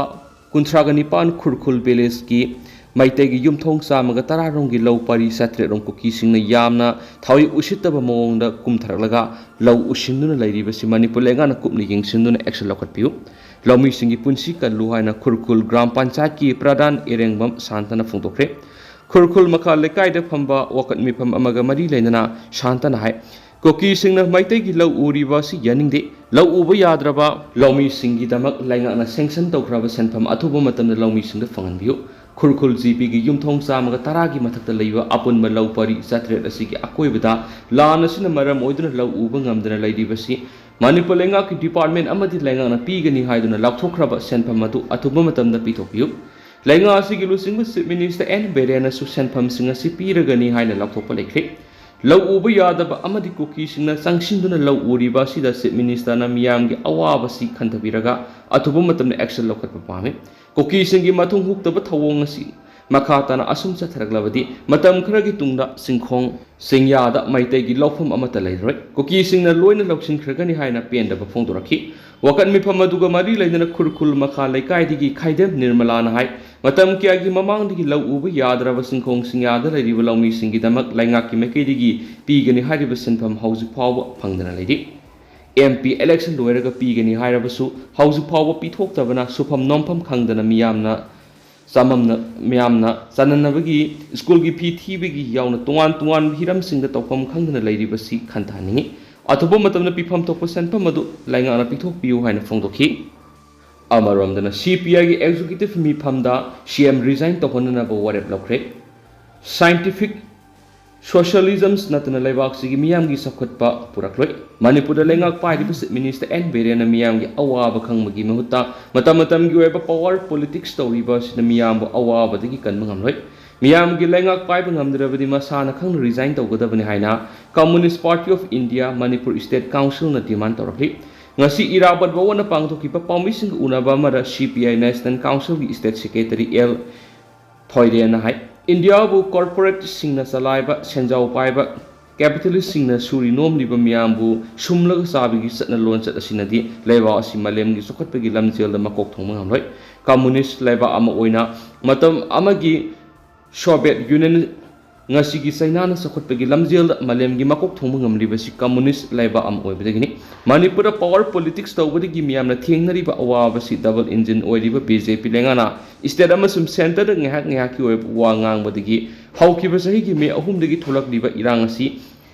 ꯀꯨꯟꯊ꯭ꯔꯥꯒ ꯅꯤꯄꯥꯟ ꯈꯨꯔꯈꯨꯜ village ꯀꯤ ꯃꯩꯇꯩꯒꯤ ꯌꯨꯝꯊꯣꯡ ꯆꯥꯝꯃꯒ ꯇꯔꯥ ꯔꯣꯝꯒꯤ ꯂꯧ ꯄꯔꯤ ꯆꯥꯇ꯭ꯔꯦꯠ ꯔꯣꯝ ꯀꯨꯀꯤꯁꯤꯡꯅ ꯌꯥꯝꯅ ꯊꯋꯥꯏ ꯎꯁꯤꯠꯇꯕ ꯃꯑꯣꯡꯗ ꯀꯨꯝꯊꯔꯛꯂꯒ ꯂꯧ ꯎꯁꯤꯟꯗꯨꯅ ꯂꯩꯔꯤꯕꯁꯤ ꯃꯅꯤꯄꯨꯔ ꯂꯩꯉꯥꯛꯅ ꯀꯨꯞꯅ ꯌꯦꯡꯁꯤꯟꯗꯨꯅ action ꯂꯧꯈꯠꯄꯤꯌꯨ꯫ ꯂꯧꯃꯤꯁꯤꯡꯒꯤ ꯄꯨꯟꯁꯤ ꯀꯜꯂꯨ ꯍꯥꯏꯅ ꯈꯨꯔꯈꯨꯜ ꯒ꯭ꯔꯥꯝ ꯄꯟꯆꯥꯌꯠꯀꯤ ꯄ꯭ꯔꯙꯥꯟ ꯏꯔꯦꯡꯕꯝ ꯁꯥꯟꯇꯅ ꯐꯣꯡꯗꯣꯛꯈ꯭ꯔꯦ꯫ ꯈꯨꯔꯈꯨꯜ ꯃꯈꯥ ꯂꯩꯀꯥꯏꯗ ꯐꯝꯕ ꯋꯥꯀꯠ ꯃꯤꯐꯝ ꯑꯃꯒ ꯃꯔꯤ ꯂꯩꯅꯅ ꯁꯥꯟꯇꯅ ꯍꯥꯏ, ꯀꯨꯀꯤꯁꯤꯡꯅ ꯃꯩꯇꯩꯒꯤ ꯂꯧ ꯎꯔꯤꯕ ꯑꯁꯤ ꯌꯥꯅꯤꯡꯗꯦ꯫ ꯂꯧ ꯎꯕ ꯌꯥꯗ꯭ꯔꯕ ꯂꯧꯃꯤꯁꯤꯡꯒꯤꯗꯃꯛ ꯂꯩꯉꯥꯛꯅ sanction ꯇꯧꯈ꯭ꯔꯕ ꯁꯦꯟꯐꯝ ꯑꯊꯨꯕ ꯃꯇꯝꯗ ꯂꯧꯃꯤꯁꯤꯡꯗ ꯐꯪꯍꯟꯕꯤꯌꯨ꯫ ꯈꯨꯔꯈꯨꯜ ꯖꯤ ꯄꯤꯒꯤ ꯌꯨꯝꯊꯣꯡ ꯆꯥꯝꯃꯒ ꯇꯔꯥꯒꯤ ꯃꯊꯛꯇ ꯂꯩꯕ ꯑꯄꯨꯟꯕ ꯂꯧ ꯄꯔꯤ ꯆꯥꯇ꯭ꯔꯦꯠ ꯑꯁꯤꯒꯤ ꯑꯀꯣꯏꯕꯗ ꯂꯥꯟ ꯑꯁꯤꯅ ꯃꯔꯝ ꯑꯣꯏꯗꯨꯅ ꯂꯧ ꯎꯕ ꯉꯝꯗꯅ ꯂꯩꯔꯤꯕꯁꯤ ꯃꯅꯤꯄꯨꯔ ꯂꯩꯉꯥꯛꯀꯤ ꯗꯤꯄꯥꯔꯠꯃꯦꯟ ꯑꯃꯗꯤ ꯂꯩꯉꯥꯛꯅ ꯄꯤꯒꯅꯤ ꯍꯥꯏꯗꯨꯅ ꯂꯥꯎꯊꯣꯛꯈ꯭ꯔꯕ ꯁꯦꯟꯐꯝ ꯑꯗꯨ ꯑꯊꯨꯕ ꯃꯇꯝꯗ ꯄꯤꯊꯣꯛꯄꯤꯌꯨ꯫ ꯂꯩꯉꯥꯛ ꯑꯁꯤꯒꯤ ꯂꯨꯆꯤꯡꯕ ꯆꯤꯐ ꯃꯤꯅꯤꯁꯇꯔ ꯑꯦꯟ ꯕꯤꯔꯦꯟꯅꯁꯨ ꯁꯦꯟꯐꯝꯁꯤꯡ ꯑꯁꯤ ꯄꯤꯔꯒꯅꯤ ꯍꯥꯏꯅ ꯂꯥꯎꯊꯣꯛꯄ ꯂꯩꯈ꯭ꯔꯦ꯫ ꯂꯧ ꯎꯕ ꯌꯥꯗꯕ ꯑꯃꯗꯤ ꯀꯨꯀꯤꯁꯤꯡꯅ ꯆꯪꯁꯤꯟꯗꯨꯅ ꯂꯧ ꯎꯔꯤꯕ ꯑꯁꯤꯗ ꯆꯤꯐ ꯃꯤꯅꯤꯁꯇꯔꯅ ꯃꯤꯌꯥꯝꯒꯤ ꯑꯋꯥꯕꯁꯤ ꯈꯟꯊꯕꯤꯔꯒ ꯑꯊꯨꯕ ꯃꯇꯝꯗ ꯑꯦꯛꯁꯟ ꯂꯧꯈꯠꯄ ꯄꯥꯝꯃꯤ꯫ ꯀꯨꯀꯤꯁꯤꯡꯒꯤ ꯃꯊꯨꯡ ꯍꯨꯛꯇꯕ ꯊꯧꯑꯣꯡ ꯑꯁꯤ ꯃꯈꯥ ꯇꯥꯅ ꯑꯁꯨꯝ ꯆꯠꯊꯔꯛꯂꯕꯗꯤ ꯃꯇꯝ ꯈꯔꯒꯤ ꯇꯨꯡꯗ ꯆꯤꯡꯈꯣꯡ ꯆꯤꯡꯌꯥꯗ ꯃꯩꯇꯩꯒꯤ ꯂꯧꯐꯝ ꯑꯃꯠꯇ ꯂꯩꯔꯔꯣꯏ꯫ ꯀꯨꯀꯤꯁꯤꯡꯅ ꯂꯣꯏꯅ ꯂꯧꯁꯤꯟꯈ꯭ꯔꯒꯅꯤ ꯍꯥꯏꯅ ꯄꯦꯟꯗꯕ ꯐꯣꯡꯗꯣꯔꯛꯈꯤ꯫ ꯋꯥꯀꯠ ꯃꯤꯐꯝ ꯑꯗꯨꯒ ꯃꯔꯤ ꯂꯩꯅꯅ ꯈꯨꯔꯈꯨꯜ ꯃꯈꯥ ꯂꯩꯀꯥꯏꯗꯒꯤ ꯈꯥꯏꯗꯦꯝ ꯅꯤꯔꯃꯂꯥꯅ ꯍꯥꯏ, ꯃꯇꯝ ꯀꯌꯥꯒꯤ ꯃꯃꯥꯡꯗꯒꯤ ꯂꯧ ꯎꯕ ꯌꯥꯗ꯭ꯔꯕ ꯆꯤꯡꯈꯣꯡ ꯆꯤꯡꯌꯥꯗ ꯂꯩꯔꯤꯕ ꯂꯧꯃꯤꯁꯤꯡꯒꯤꯗꯃꯛ ꯂꯩꯉꯥꯛꯀꯤ ꯃꯥꯏꯀꯩꯗꯒꯤ ꯄꯤꯒꯅꯤ ꯍꯥꯏꯔꯤꯕ ꯁꯤꯟꯐꯝ ꯍꯧꯖꯤꯛ ꯐꯥꯎꯕ ꯐꯪꯗꯅ ꯂꯩꯔꯤ꯫ ꯑꯦꯝ ꯄꯤ ꯏꯂꯦꯛꯁꯟ ꯂꯣꯏꯔꯒ ꯄꯤꯒꯅꯤ ꯍꯥꯏꯔꯕꯁꯨ ꯍꯧꯖꯤꯛ ꯐꯥꯎꯕ ꯄꯤꯊꯣꯛꯇꯕꯅ ꯁꯨꯐꯝ ꯅꯣꯝꯐꯝ ꯈꯪꯗꯅ ꯃꯤꯌꯥꯝꯅ ꯆꯃꯝꯅ-, ꯃꯤꯌꯥꯝꯅ ꯆꯥꯅꯅꯕꯒꯤ, ꯁ꯭ꯀꯨꯜꯒꯤ ꯐꯤ ꯊꯤꯕꯒꯤ ꯌꯥꯎꯅ ꯇꯣꯉꯥꯟ ꯇꯣꯉꯥꯟꯕ ꯍꯤꯔꯝꯁꯤꯡꯗ ꯇꯧꯐꯝ ꯈꯪꯗꯅ ꯂꯩꯔꯤꯕꯁꯤ ꯈꯟꯊꯍꯟꯅꯤꯡꯏ꯫ ꯑꯊꯨꯕ ꯃꯇꯝꯗ ꯄꯤꯐꯝ ꯊꯣꯛꯄ ꯁꯦꯟꯐꯝ ꯑꯗꯨ ꯂꯩꯉꯥꯛꯅ ꯄꯤꯊꯣꯛꯄꯤꯌꯨ ꯍꯥꯏꯅ ꯐꯣꯡꯗꯣꯛꯈꯤ꯫ ꯑꯃꯔꯣꯝꯗꯅ ꯁꯤ ꯄꯤ ꯑꯥꯏꯒꯤ ꯑꯦꯛꯖꯤꯀ꯭ꯌꯨꯇꯤꯚ ꯃꯤꯐꯝꯗ ꯁꯤ ꯑꯦꯝ ꯔꯤꯖꯥꯏꯟ ꯇꯧꯍꯟꯅꯅꯕ ꯋꯥꯔꯦꯞ ꯂꯧꯈ꯭ꯔꯦ꯫ ꯁꯥꯏꯟꯇꯤꯐꯤꯛ ꯁꯣꯁꯤꯌꯦꯂꯤꯖꯝ ꯅꯠꯇꯅ ꯂꯩꯕꯥꯛꯁꯤꯒꯤ ꯃꯤꯌꯥꯝꯒꯤ ꯆꯥꯎꯈꯠꯄ ꯄꯨꯔꯛꯂꯣꯏ꯫ ꯃꯅꯤꯄꯨꯔꯗ ꯂꯩꯉꯥꯛ ꯄꯥꯏꯔꯤꯕ ꯆꯤꯐ ꯃꯤꯅꯤꯁꯇꯔ ꯑꯦꯟ ꯕꯤꯔꯦꯟꯅ ꯃꯤꯌꯥꯝꯒꯤ ꯑꯋꯥꯕ ꯈꯪꯕꯒꯤ ꯃꯍꯨꯠꯇ ꯃꯇꯝ ꯃꯇꯝꯒꯤ ꯑꯣꯏꯕ ꯄꯋꯥꯔ ꯄꯣꯂꯤꯇꯤꯛꯁ ꯇꯧꯔꯤꯕ ꯑꯁꯤꯅ ꯃꯤꯌꯥꯝꯕꯨ ꯑꯋꯥꯕꯗꯒꯤ ꯀꯟꯕ ꯉꯝꯂꯣꯏ꯫ ꯃꯤꯌꯥꯝꯒꯤ ꯂꯩꯉꯥꯛ ꯄꯥꯏꯕ ꯉꯝꯗ꯭ꯔꯕꯗꯤ ꯃꯁꯥꯅ ꯈꯪꯅ ꯔꯤꯖꯥꯏꯟ ꯇꯧꯒꯗꯕꯅꯤ ꯍꯥꯏꯅ communist party of India Manipur state ꯀꯥꯎꯟꯁꯤꯜꯅ ꯗꯤꯃꯥꯟ ꯇꯧꯔꯛꯂꯤ꯫ ꯉꯁꯤ ꯏꯔꯥꯕꯣꯠ ꯚꯕꯟꯗ ꯄꯥꯡꯊꯣꯛꯈꯤꯕ ꯄꯥꯎꯃꯤꯁꯤꯡꯒ ꯎꯅꯕ ꯑꯃꯗ ꯁꯤ ꯄꯤ ꯑꯥꯏ ꯅꯦꯁꯅꯦꯜ ꯀꯥꯎꯟꯁꯤꯜꯒꯤ ꯏꯁꯇꯦꯠ ꯁꯦꯀ꯭ꯔꯦꯇꯔꯤ ꯑꯦꯜ ꯊꯣꯏꯔꯦꯟꯅ ꯍꯥꯏ, ꯏꯟꯗꯤꯌꯥꯕꯨ ꯀꯣꯔꯄꯣꯔꯦꯠꯁꯤꯡꯅ ꯆꯂꯥꯏꯕ, ꯁꯦꯟꯖꯥꯎ ꯄꯥꯏꯕ ꯀꯦꯄꯤꯇꯦꯂꯤꯁꯁꯤꯡꯅ ꯁꯨꯔꯤ ꯅꯣꯝꯂꯤꯕ ꯃꯤꯌꯥꯝꯕꯨ ꯁꯨꯝꯂꯒ ꯆꯥꯕꯒꯤ ꯆꯠꯅ ꯂꯣꯟꯆꯠ ꯑꯁꯤꯅꯗꯤ ꯂꯩꯕꯥꯛ ꯑꯁꯤ ꯃꯥꯂꯦꯝꯒꯤ ꯆꯥꯎꯈꯠꯄꯒꯤ ꯂꯝꯖꯦꯜꯗ ꯃꯀꯣꯛ ꯊꯣꯡꯕ ꯉꯝꯂꯣꯏ꯫ ꯀꯝꯃꯨꯅꯤꯁ ꯂꯩꯕꯥꯛ ꯑꯃ ꯑꯣꯏꯅ ꯃꯇꯝ ꯑꯃꯒꯤ ꯁꯣꯚꯤꯌꯦꯠ ꯌꯨꯅꯤꯌꯟ, ꯉꯁꯤꯒꯤ ꯆꯩꯅꯥꯅ ꯆꯥꯎꯈꯠꯄꯒꯤ ꯂꯝꯖꯦꯜꯗ ꯃꯥꯂꯦꯝꯒꯤ ꯃꯀꯣꯛ ꯊꯣꯡꯕ ꯉꯝꯂꯤꯕꯁꯤ ꯀꯝꯃꯨꯅꯤꯁ ꯂꯩꯕꯥꯛ ꯑꯃ ꯑꯣꯏꯕꯗꯒꯤꯅꯤ꯫ ꯃꯅꯤꯄꯨꯔꯗ ꯄꯋꯥꯔ ꯄꯣꯂꯤꯇꯤꯛꯁ ꯇꯧꯕꯗꯒꯤ ꯃꯤꯌꯥꯝꯅ ꯊꯦꯡꯅꯔꯤꯕ ꯑꯋꯥꯕꯁꯤ ꯗꯕꯜ ꯏꯟꯖꯤꯟ ꯑꯣꯏꯔꯤꯕ ꯕꯤ ꯖꯦ ꯄꯤ ꯂꯩꯉꯥꯛꯅ ꯏꯁꯇꯦꯠ ꯑꯃꯁꯨꯡ ꯁꯦꯟꯇꯔꯗ ꯉꯥꯏꯍꯥꯛ ꯉꯥꯏꯍꯥꯛꯀꯤ ꯑꯣꯏꯕ ꯋꯥ ꯉꯥꯡꯕꯗꯒꯤ ꯍꯧꯈꯤꯕ ꯆꯍꯤꯒꯤ ꯃꯦ ꯑꯍꯨꯝꯗꯒꯤ ꯊꯣꯛꯂꯛꯂꯤꯕ ꯏꯔꯥꯡ ꯑꯁꯤ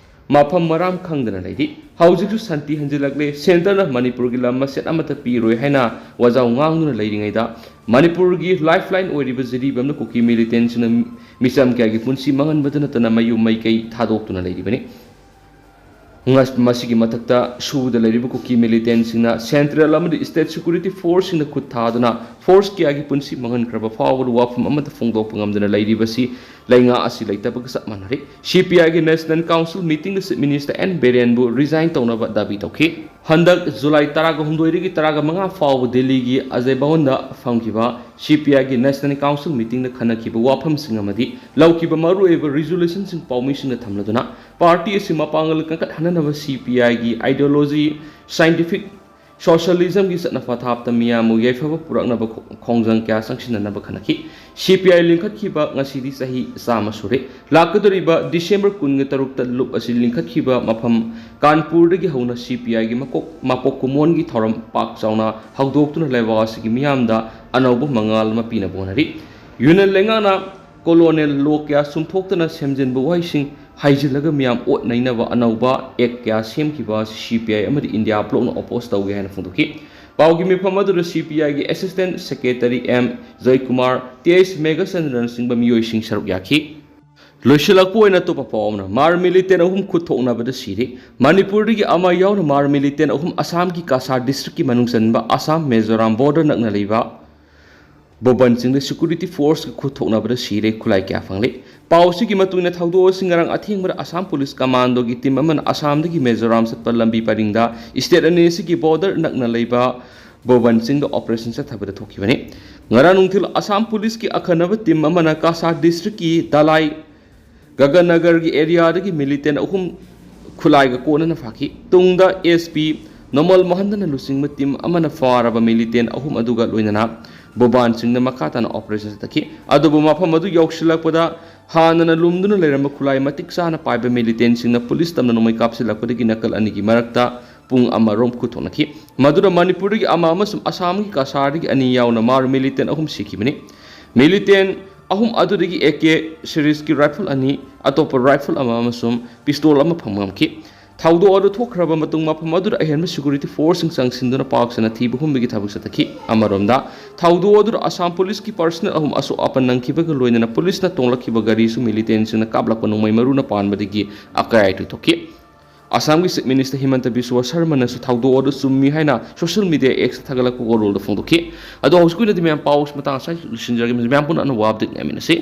ꯃꯐꯝ ꯃꯔꯥꯡ ꯈꯪꯗꯅ ꯂꯩꯔꯤ꯫ ꯍꯧꯖꯤꯛꯁꯨ ꯁꯥꯟꯇꯤ ꯍꯟꯖꯤꯜꯂꯛꯂꯦ꯫ ꯁꯦꯟꯇꯔꯅ ꯃꯅꯤꯄꯨꯔꯒꯤ ꯂꯝ ꯃꯆꯦꯠ ꯑꯃꯠꯇ ꯄꯤꯔꯣꯏ ꯍꯥꯏꯅ ꯋꯥꯖꯥꯎ ꯉꯥꯡꯗꯨꯅ ꯂꯩꯔꯤꯉꯩꯗ, ꯃꯅꯤꯄꯨꯔꯒꯤ ꯂꯥꯏꯐ ꯂꯥꯏꯟ ꯑꯣꯏꯔꯤꯕ ꯖꯤꯔꯤꯕꯥꯝꯅ ꯀꯨꯀꯤ ꯃꯤꯂꯤꯇꯦꯟꯁꯤꯡꯅ ꯃꯤꯆꯝ ꯀꯌꯥꯒꯤ ꯄꯨꯟꯁꯤ ꯃꯥꯡꯍꯟꯕꯗ ꯅꯠꯇꯅ ꯃꯌꯨꯝ ꯃꯩꯀꯩ ꯊꯥꯗꯣꯛꯇꯨꯅ ꯂꯩꯔꯤꯕꯅꯤ꯫ ꯉꯁ-, ꯃꯁꯤꯒꯤ ꯃꯊꯛꯇ ꯁꯨꯕꯗ ꯂꯩꯔꯤꯕ ꯀꯨꯀꯤ ꯃꯤꯂꯤꯇꯦꯟꯁꯤꯡꯅ ꯁꯦꯟꯇ꯭ꯔꯦꯜ ꯑꯃꯗꯤ ꯁ꯭ꯇꯦꯠ ꯁꯦꯀ꯭ꯌꯨꯔꯤꯇꯤ ꯐꯣꯔꯁꯁꯤꯡꯗ ꯈꯨꯠ ꯊꯥꯗꯨꯅ ꯐꯣꯔꯁ ꯀꯌꯥꯒꯤ ꯄꯨꯟꯁꯤ ꯃꯥꯡꯍꯟꯈ꯭ꯔꯕ ꯐꯥꯎꯕꯗ ꯋꯥꯐꯝ ꯑꯃꯠꯇ ꯐꯣꯡꯗꯣꯛꯄ ꯉꯝꯗꯅ ꯂꯩꯔꯤꯕꯁꯤ ꯂꯩꯉꯥꯛ ꯑꯁꯤ ꯂꯩꯇꯕꯒ ꯆꯞ ꯃꯥꯟꯅꯔꯦ꯫ ꯁꯤ ꯄꯤ ꯑꯥꯏꯒꯤ ꯅꯦꯁꯅꯦꯜ ꯀꯥꯎꯟꯁꯤꯜ ꯃꯤꯇꯤꯡꯗ ꯆꯤꯐ ꯃꯤꯅꯤꯁꯇꯔ ꯑꯦꯟ ꯕꯤꯔꯦꯟꯕꯨ ꯔꯤꯖꯥꯏꯟ ꯇꯧꯅꯕ ꯗꯥꯕꯤ ꯇꯧꯈꯤ꯫ ꯍꯟꯗꯛ ꯖꯨꯂꯥꯏ ꯇꯔꯥꯒ ꯍꯨꯝꯗꯣꯏꯗꯒꯤ ꯇꯔꯥꯒ ꯃꯉꯥ ꯐꯥꯎꯕ ꯗꯤꯜꯂꯤꯒꯤ ꯑꯖꯌ ꯚꯋꯟꯗ ꯐꯝꯈꯤꯕ ꯁꯤ ꯄꯤ ꯑꯥꯏꯒꯤ ꯅꯦꯁꯅꯦꯜ ꯀꯥꯎꯟꯁꯤꯜ ꯃꯤꯇꯤꯡꯗ ꯈꯟꯅꯈꯤꯕ ꯋꯥꯐꯝꯁꯤꯡ ꯑꯃꯗꯤ ꯂꯧꯈꯤꯕ ꯃꯔꯨꯑꯣꯏꯕ ꯔꯤꯖꯣꯂꯨꯁꯟꯁꯤꯡ ꯄꯥꯎꯃꯤꯁꯤꯡꯅ ꯊꯝꯂꯗꯨꯅ, ꯄꯥꯔꯇꯤ ꯑꯁꯤ ꯃꯄꯥꯡꯒꯜ ꯀꯟꯈꯠꯍꯟꯅꯅꯕ ꯁꯤ ꯄꯤ ꯑꯥꯏꯒꯤ ꯑꯥꯏꯗꯤꯌꯣꯂꯣꯖꯤ, ꯁꯥꯏꯟꯇꯤꯐꯤꯛ ꯁꯣꯁꯤꯌꯦꯂꯤꯖꯝꯒꯤ ꯆꯠꯅ ꯄꯊꯥꯞꯇ ꯃꯤꯌꯥꯝꯕꯨ ꯌꯥꯏꯐꯕ ꯄꯨꯔꯛꯅꯕ ꯈꯣ-, ꯈꯣꯡꯖꯪ ꯀꯌꯥ ꯆꯪꯁꯤꯟꯅꯅꯕ ꯈꯟꯅꯈꯤ꯫ ꯁꯤ ꯄꯤ ꯑꯥꯏ ꯂꯤꯡꯈꯠꯈꯤꯕ ꯉꯁꯤꯗꯤ ꯆꯍꯤ ꯆꯥꯝꯃ ꯁꯨꯔꯦ꯫ ꯂꯥꯛꯀꯗꯧꯔꯤꯕ ꯗꯤꯁꯦꯝꯕꯔ ꯀꯨꯟꯒ ꯇꯔꯨꯛꯇ ꯂꯨꯞ ꯑꯁꯤ ꯂꯤꯡꯈꯠꯈꯤꯕ ꯃꯐꯝ ꯀꯥꯟꯄꯨꯔꯗꯒꯤ ꯍꯧꯅ ꯁꯤ ꯄꯤ ꯑꯥꯏꯒꯤ ꯃꯀꯣꯛ, ꯃꯄꯣꯛ ꯀꯨꯝꯑꯣꯟꯒꯤ ꯊꯧꯔꯝ ꯄꯥꯛ ꯆꯥꯎꯅ ꯍꯧꯗꯣꯛꯇꯨꯅ ꯂꯩꯕꯥꯛ ꯑꯁꯤꯒꯤ ꯃꯤꯌꯥꯝꯗ ꯑꯅꯧꯕ ꯃꯉꯥꯜ ꯑꯃ ꯄꯤꯅꯕ ꯍꯣꯠꯅꯔꯤ꯫ ꯌꯨꯅꯤꯌꯟ ꯂꯩꯉꯥꯛꯅ ꯀꯣꯂꯣꯅꯦꯜ ꯂꯣ ꯀꯌꯥ ꯆꯨꯝꯊꯣꯛꯇꯅ ꯁꯦꯝꯖꯤꯟꯕ ꯋꯥꯍꯩꯁꯤꯡ ꯍꯩꯖꯤꯜꯂꯒ ꯃꯤꯌꯥꯝ ꯑꯣꯠ ꯅꯩꯅꯕ ꯑꯅꯧꯕ ꯑꯦꯛ ꯀꯌꯥ ꯁꯦꯝꯈꯤꯕ ꯑꯁꯤ ꯁꯤ ꯄꯤ ꯑꯥꯏ ꯑꯃꯗꯤ ꯏꯟꯗꯤꯌꯥ ꯕ꯭ꯂꯣꯛꯅ ꯑꯣꯄꯣꯖ ꯇꯧꯒꯦ ꯍꯥꯏꯅ ꯐꯣꯡꯗꯣꯛꯈꯤ꯫ ꯄꯥꯎꯒꯤ ꯃꯤꯐꯝ ꯑꯗꯨꯗ ꯁꯤ ꯄꯤ ꯑꯥꯏꯒꯤ assistant secretary M Joykumar, T H ꯃꯦꯘꯆꯟꯗ꯭ꯔꯅꯆꯤꯡꯕ ꯃꯤꯑꯣꯏꯁꯤꯡ ꯁꯔꯨꯛ ꯌꯥꯈꯤ꯫ ꯂꯣꯏꯁꯤꯜꯂꯛꯄ ꯑꯣꯏꯅ ꯑꯇꯣꯞꯄ ꯄꯥꯎ ꯑꯃꯅ, ꯃꯥꯔ ꯃꯤꯂꯤꯇꯦꯟ ꯑꯍꯨꯝ ꯈꯨꯠ ꯊꯣꯛꯅꯕꯗ ꯁꯤꯔꯦ꯫ ꯃꯅꯤꯄꯨꯔꯗꯒꯤ ꯑꯃ ꯌꯥꯎꯅ ꯃꯥꯔ ꯃꯤꯂꯤꯇꯦꯟ ꯑꯍꯨꯝ ꯑꯁꯥꯝꯒꯤ ꯀꯥꯁꯥꯔ ꯗꯤꯁꯇ꯭ꯔꯤꯛꯀꯤ ꯃꯅꯨꯡ ꯆꯟꯕ ꯑꯁꯥꯝ ꯃꯤꯖꯣꯔꯥꯝ ꯕꯣꯔꯗꯔ ꯅꯛꯅ ꯂꯩꯕ ꯕꯣꯕꯟ ꯆꯤꯡꯗ ꯁꯦꯀ꯭ꯌꯨꯔꯤꯇꯤ ꯐꯣꯔꯁꯀ ꯈꯨꯠ ꯊꯣꯛꯅꯕꯗ ꯁꯤꯔꯦ, ꯈꯨꯠꯂꯥꯏ ꯀꯌꯥ ꯐꯪꯂꯦ꯫ ꯄꯥꯎ ꯑꯁꯤꯒꯤ ꯃꯇꯨꯡ ꯏꯟꯅ, ꯊꯧꯗꯣꯛ ꯑꯁꯤ ꯉꯔꯥꯡ ꯑꯊꯦꯡꯕꯗ ꯑꯁꯥꯝ ꯄꯨꯂꯤꯁ ꯀꯃꯥꯟꯗꯣꯒꯤ ꯇꯤꯝ ꯑꯃꯅ ꯑꯁꯥꯝꯗꯒꯤ ꯃꯤꯖꯣꯔꯥꯝ ꯆꯠꯄ ꯂꯝꯕꯤ ꯄꯔꯤꯡꯗ ꯁ꯭ꯇꯦꯠ ꯑꯅꯤ ꯑꯁꯤꯒꯤ ꯕꯣꯔꯗꯔ ꯅꯛꯅ ꯂꯩꯕ ꯕꯣꯕꯟ ꯆꯤꯡꯗ ꯑꯣꯄꯔꯦꯁꯟ ꯆꯠꯊꯕꯗ ꯊꯣꯛꯈꯤꯕꯅꯤ꯫ ꯉꯔꯥꯡ ꯅꯨꯡꯊꯤꯜ ꯑꯁꯥꯝ ꯄꯨꯂꯤꯁꯀꯤ ꯑꯈꯟꯅꯕ ꯇꯤꯝ ꯑꯃꯅ ꯀꯥꯁꯥꯔ ꯗꯤꯁꯇ꯭ꯔꯤꯛꯀꯤ ꯗꯂꯥꯏ ꯒꯒꯅꯒꯔꯒꯤ ꯑꯦꯔꯤꯌꯥꯗꯒꯤ ꯃꯤꯂꯤꯇꯦꯟ ꯑꯍꯨꯝ ꯈꯨꯠꯂꯥꯏꯒ ꯀꯣꯟꯅꯅ ꯐꯥꯈꯤ꯫ ꯇꯨꯡꯗ ꯑꯦꯁ ꯄꯤ ꯅꯣꯃꯜ ꯃꯣꯍꯟꯗꯅ ꯂꯨꯆꯤꯡꯕ ꯇꯤꯝ ꯑꯃꯅ ꯐꯥꯔꯕ ꯃꯤꯂꯤꯇꯦꯟ ꯑꯍꯨꯝ ꯑꯗꯨꯒ ꯂꯣꯏꯅꯅ ꯕꯣꯕꯥꯟ ꯆꯤꯡꯗ ꯃꯈꯥ ꯇꯥꯅ ꯑꯣꯄꯔꯦꯁꯟ ꯆꯠꯊꯈꯤ꯫ ꯑꯗꯨꯕꯨ ꯃꯐꯝ ꯑꯗꯨ ꯌꯧꯁꯤꯜꯂꯛꯄꯗ ꯍꯥꯟꯅꯅ ꯂꯨꯝꯗꯨꯅ ꯂꯩꯔꯝꯕ ꯈꯨꯠꯂꯥꯏ ꯃꯇꯤꯛ ꯆꯥꯅ ꯄꯥꯏꯕ ꯃꯤꯂꯤꯇꯦꯟꯁꯤꯡꯅ ꯄꯨꯂꯤꯁ ꯇꯝꯅ ꯅꯣꯡꯃꯩ ꯀꯥꯞꯁꯤꯜꯂꯛꯄꯗꯒꯤ ꯅꯥꯀꯜ ꯑꯅꯤꯒꯤ ꯃꯔꯛꯇ ꯄꯨꯡ ꯑꯃꯔꯣꯝ ꯈꯨꯠ ꯊꯣꯛꯅꯈꯤ꯫ ꯃꯗꯨꯅ ꯃꯅꯤꯄꯨꯔꯗꯒꯤ ꯑꯃ ꯑꯃꯁꯨꯡ ꯑꯁꯥꯝꯒꯤ ꯀꯁꯥꯔꯗꯒꯤ ꯑꯅꯤ ꯌꯥꯎꯅ ꯃꯥꯔ ꯃꯤꯂꯤꯇꯦꯟ ꯑꯍꯨꯝ ꯁꯤꯈꯤꯕꯅꯤ꯫ ꯃꯤꯂꯤꯇꯦꯟ ꯑꯍꯨꯝ ꯑꯗꯨꯗꯒꯤ ꯑꯦ ꯀꯦ ꯁꯤꯔꯤꯖꯀꯤ ꯔꯥꯏꯐꯜ ꯑꯅꯤ, ꯑꯇꯣꯞꯄ ꯔꯥꯏꯐꯜ ꯑꯃ ꯑꯃꯁꯨꯡ ꯄꯤꯁꯇꯣꯜ ꯑꯃ ꯐꯪꯕ ꯉꯝꯈꯤ꯫ ꯊꯧꯗꯣꯛ ꯑꯗꯨ ꯊꯣꯛꯈ꯭ꯔꯕ ꯃꯇꯨꯡ, ꯃꯐꯝ ꯑꯗꯨꯗ ꯑꯍꯦꯟꯕ ꯁꯦꯀ꯭ꯌꯨꯔꯤꯇꯤ ꯐꯣꯔꯁꯁꯤꯡ ꯆꯪꯁꯤꯟꯗꯨꯅ ꯄꯥꯛ ꯁꯟꯅ ꯊꯤꯕ ꯍꯨꯝꯕꯒꯤ ꯊꯕꯛ ꯆꯠꯊꯈꯤ꯫ ꯑꯃꯔꯣꯝꯗ, ꯊꯧꯗꯣꯛ ꯑꯗꯨꯗ ꯑꯁꯥꯝ ꯄꯨꯂꯤꯁꯀꯤ ꯄꯔꯁꯅꯦꯜ ꯑꯍꯨꯝ ꯑꯁꯣꯛ ꯑꯄꯟ ꯅꯪꯈꯤꯕꯒ ꯂꯣꯏꯅꯅ ꯄꯨꯂꯤꯁꯅ ꯇꯣꯡꯂꯛꯈꯤꯕ ꯒꯥꯔꯤꯁꯨ ꯃꯤꯂꯤꯇꯦꯟꯁꯤꯡꯅ ꯀꯥꯞꯂꯛꯄ ꯅꯣꯡꯃꯩ ꯃꯔꯨꯅ ꯄꯥꯟꯕꯗꯒꯤ ꯑꯀꯥꯏ ꯑꯇꯣꯏ ꯊꯣꯛꯈꯤ꯫ ꯑꯁꯥꯝꯒꯤ ꯆꯤꯐ ꯃꯤꯅꯤꯁꯇꯔ ꯍꯤꯃꯟꯇ ꯕꯤꯁ꯭ꯋ ꯁꯔꯃꯅꯁꯨ ꯊꯧꯗꯣꯛ ꯑꯗꯨ ꯆꯨꯝꯃꯤ ꯍꯥꯏꯅ ꯁꯣꯁꯤꯌꯦꯜ ꯃꯤꯗꯤꯌꯥ ꯑꯦꯛꯁꯇ ꯊꯥꯒꯠꯂꯛꯄ ꯋꯥꯔꯣꯜꯗ ꯐꯣꯡꯗꯣꯛꯈꯤ꯫ ꯑꯗꯣ ꯍꯧꯖꯤꯛꯀꯤ ꯑꯣꯏꯅꯗꯤ ꯃꯌꯥꯝ ꯄꯥꯎ ꯃꯇꯥꯡ ꯑꯁ꯭ꯋꯥꯏꯗ ꯂꯣꯏꯁꯤꯟꯖꯔꯒꯦ꯫ ꯃꯌꯥꯝ ꯄꯨꯟꯅ ꯑꯅꯧꯕ ꯑꯞꯗꯦꯠ ꯉꯥꯏꯃꯤꯟꯅꯁꯤ꯫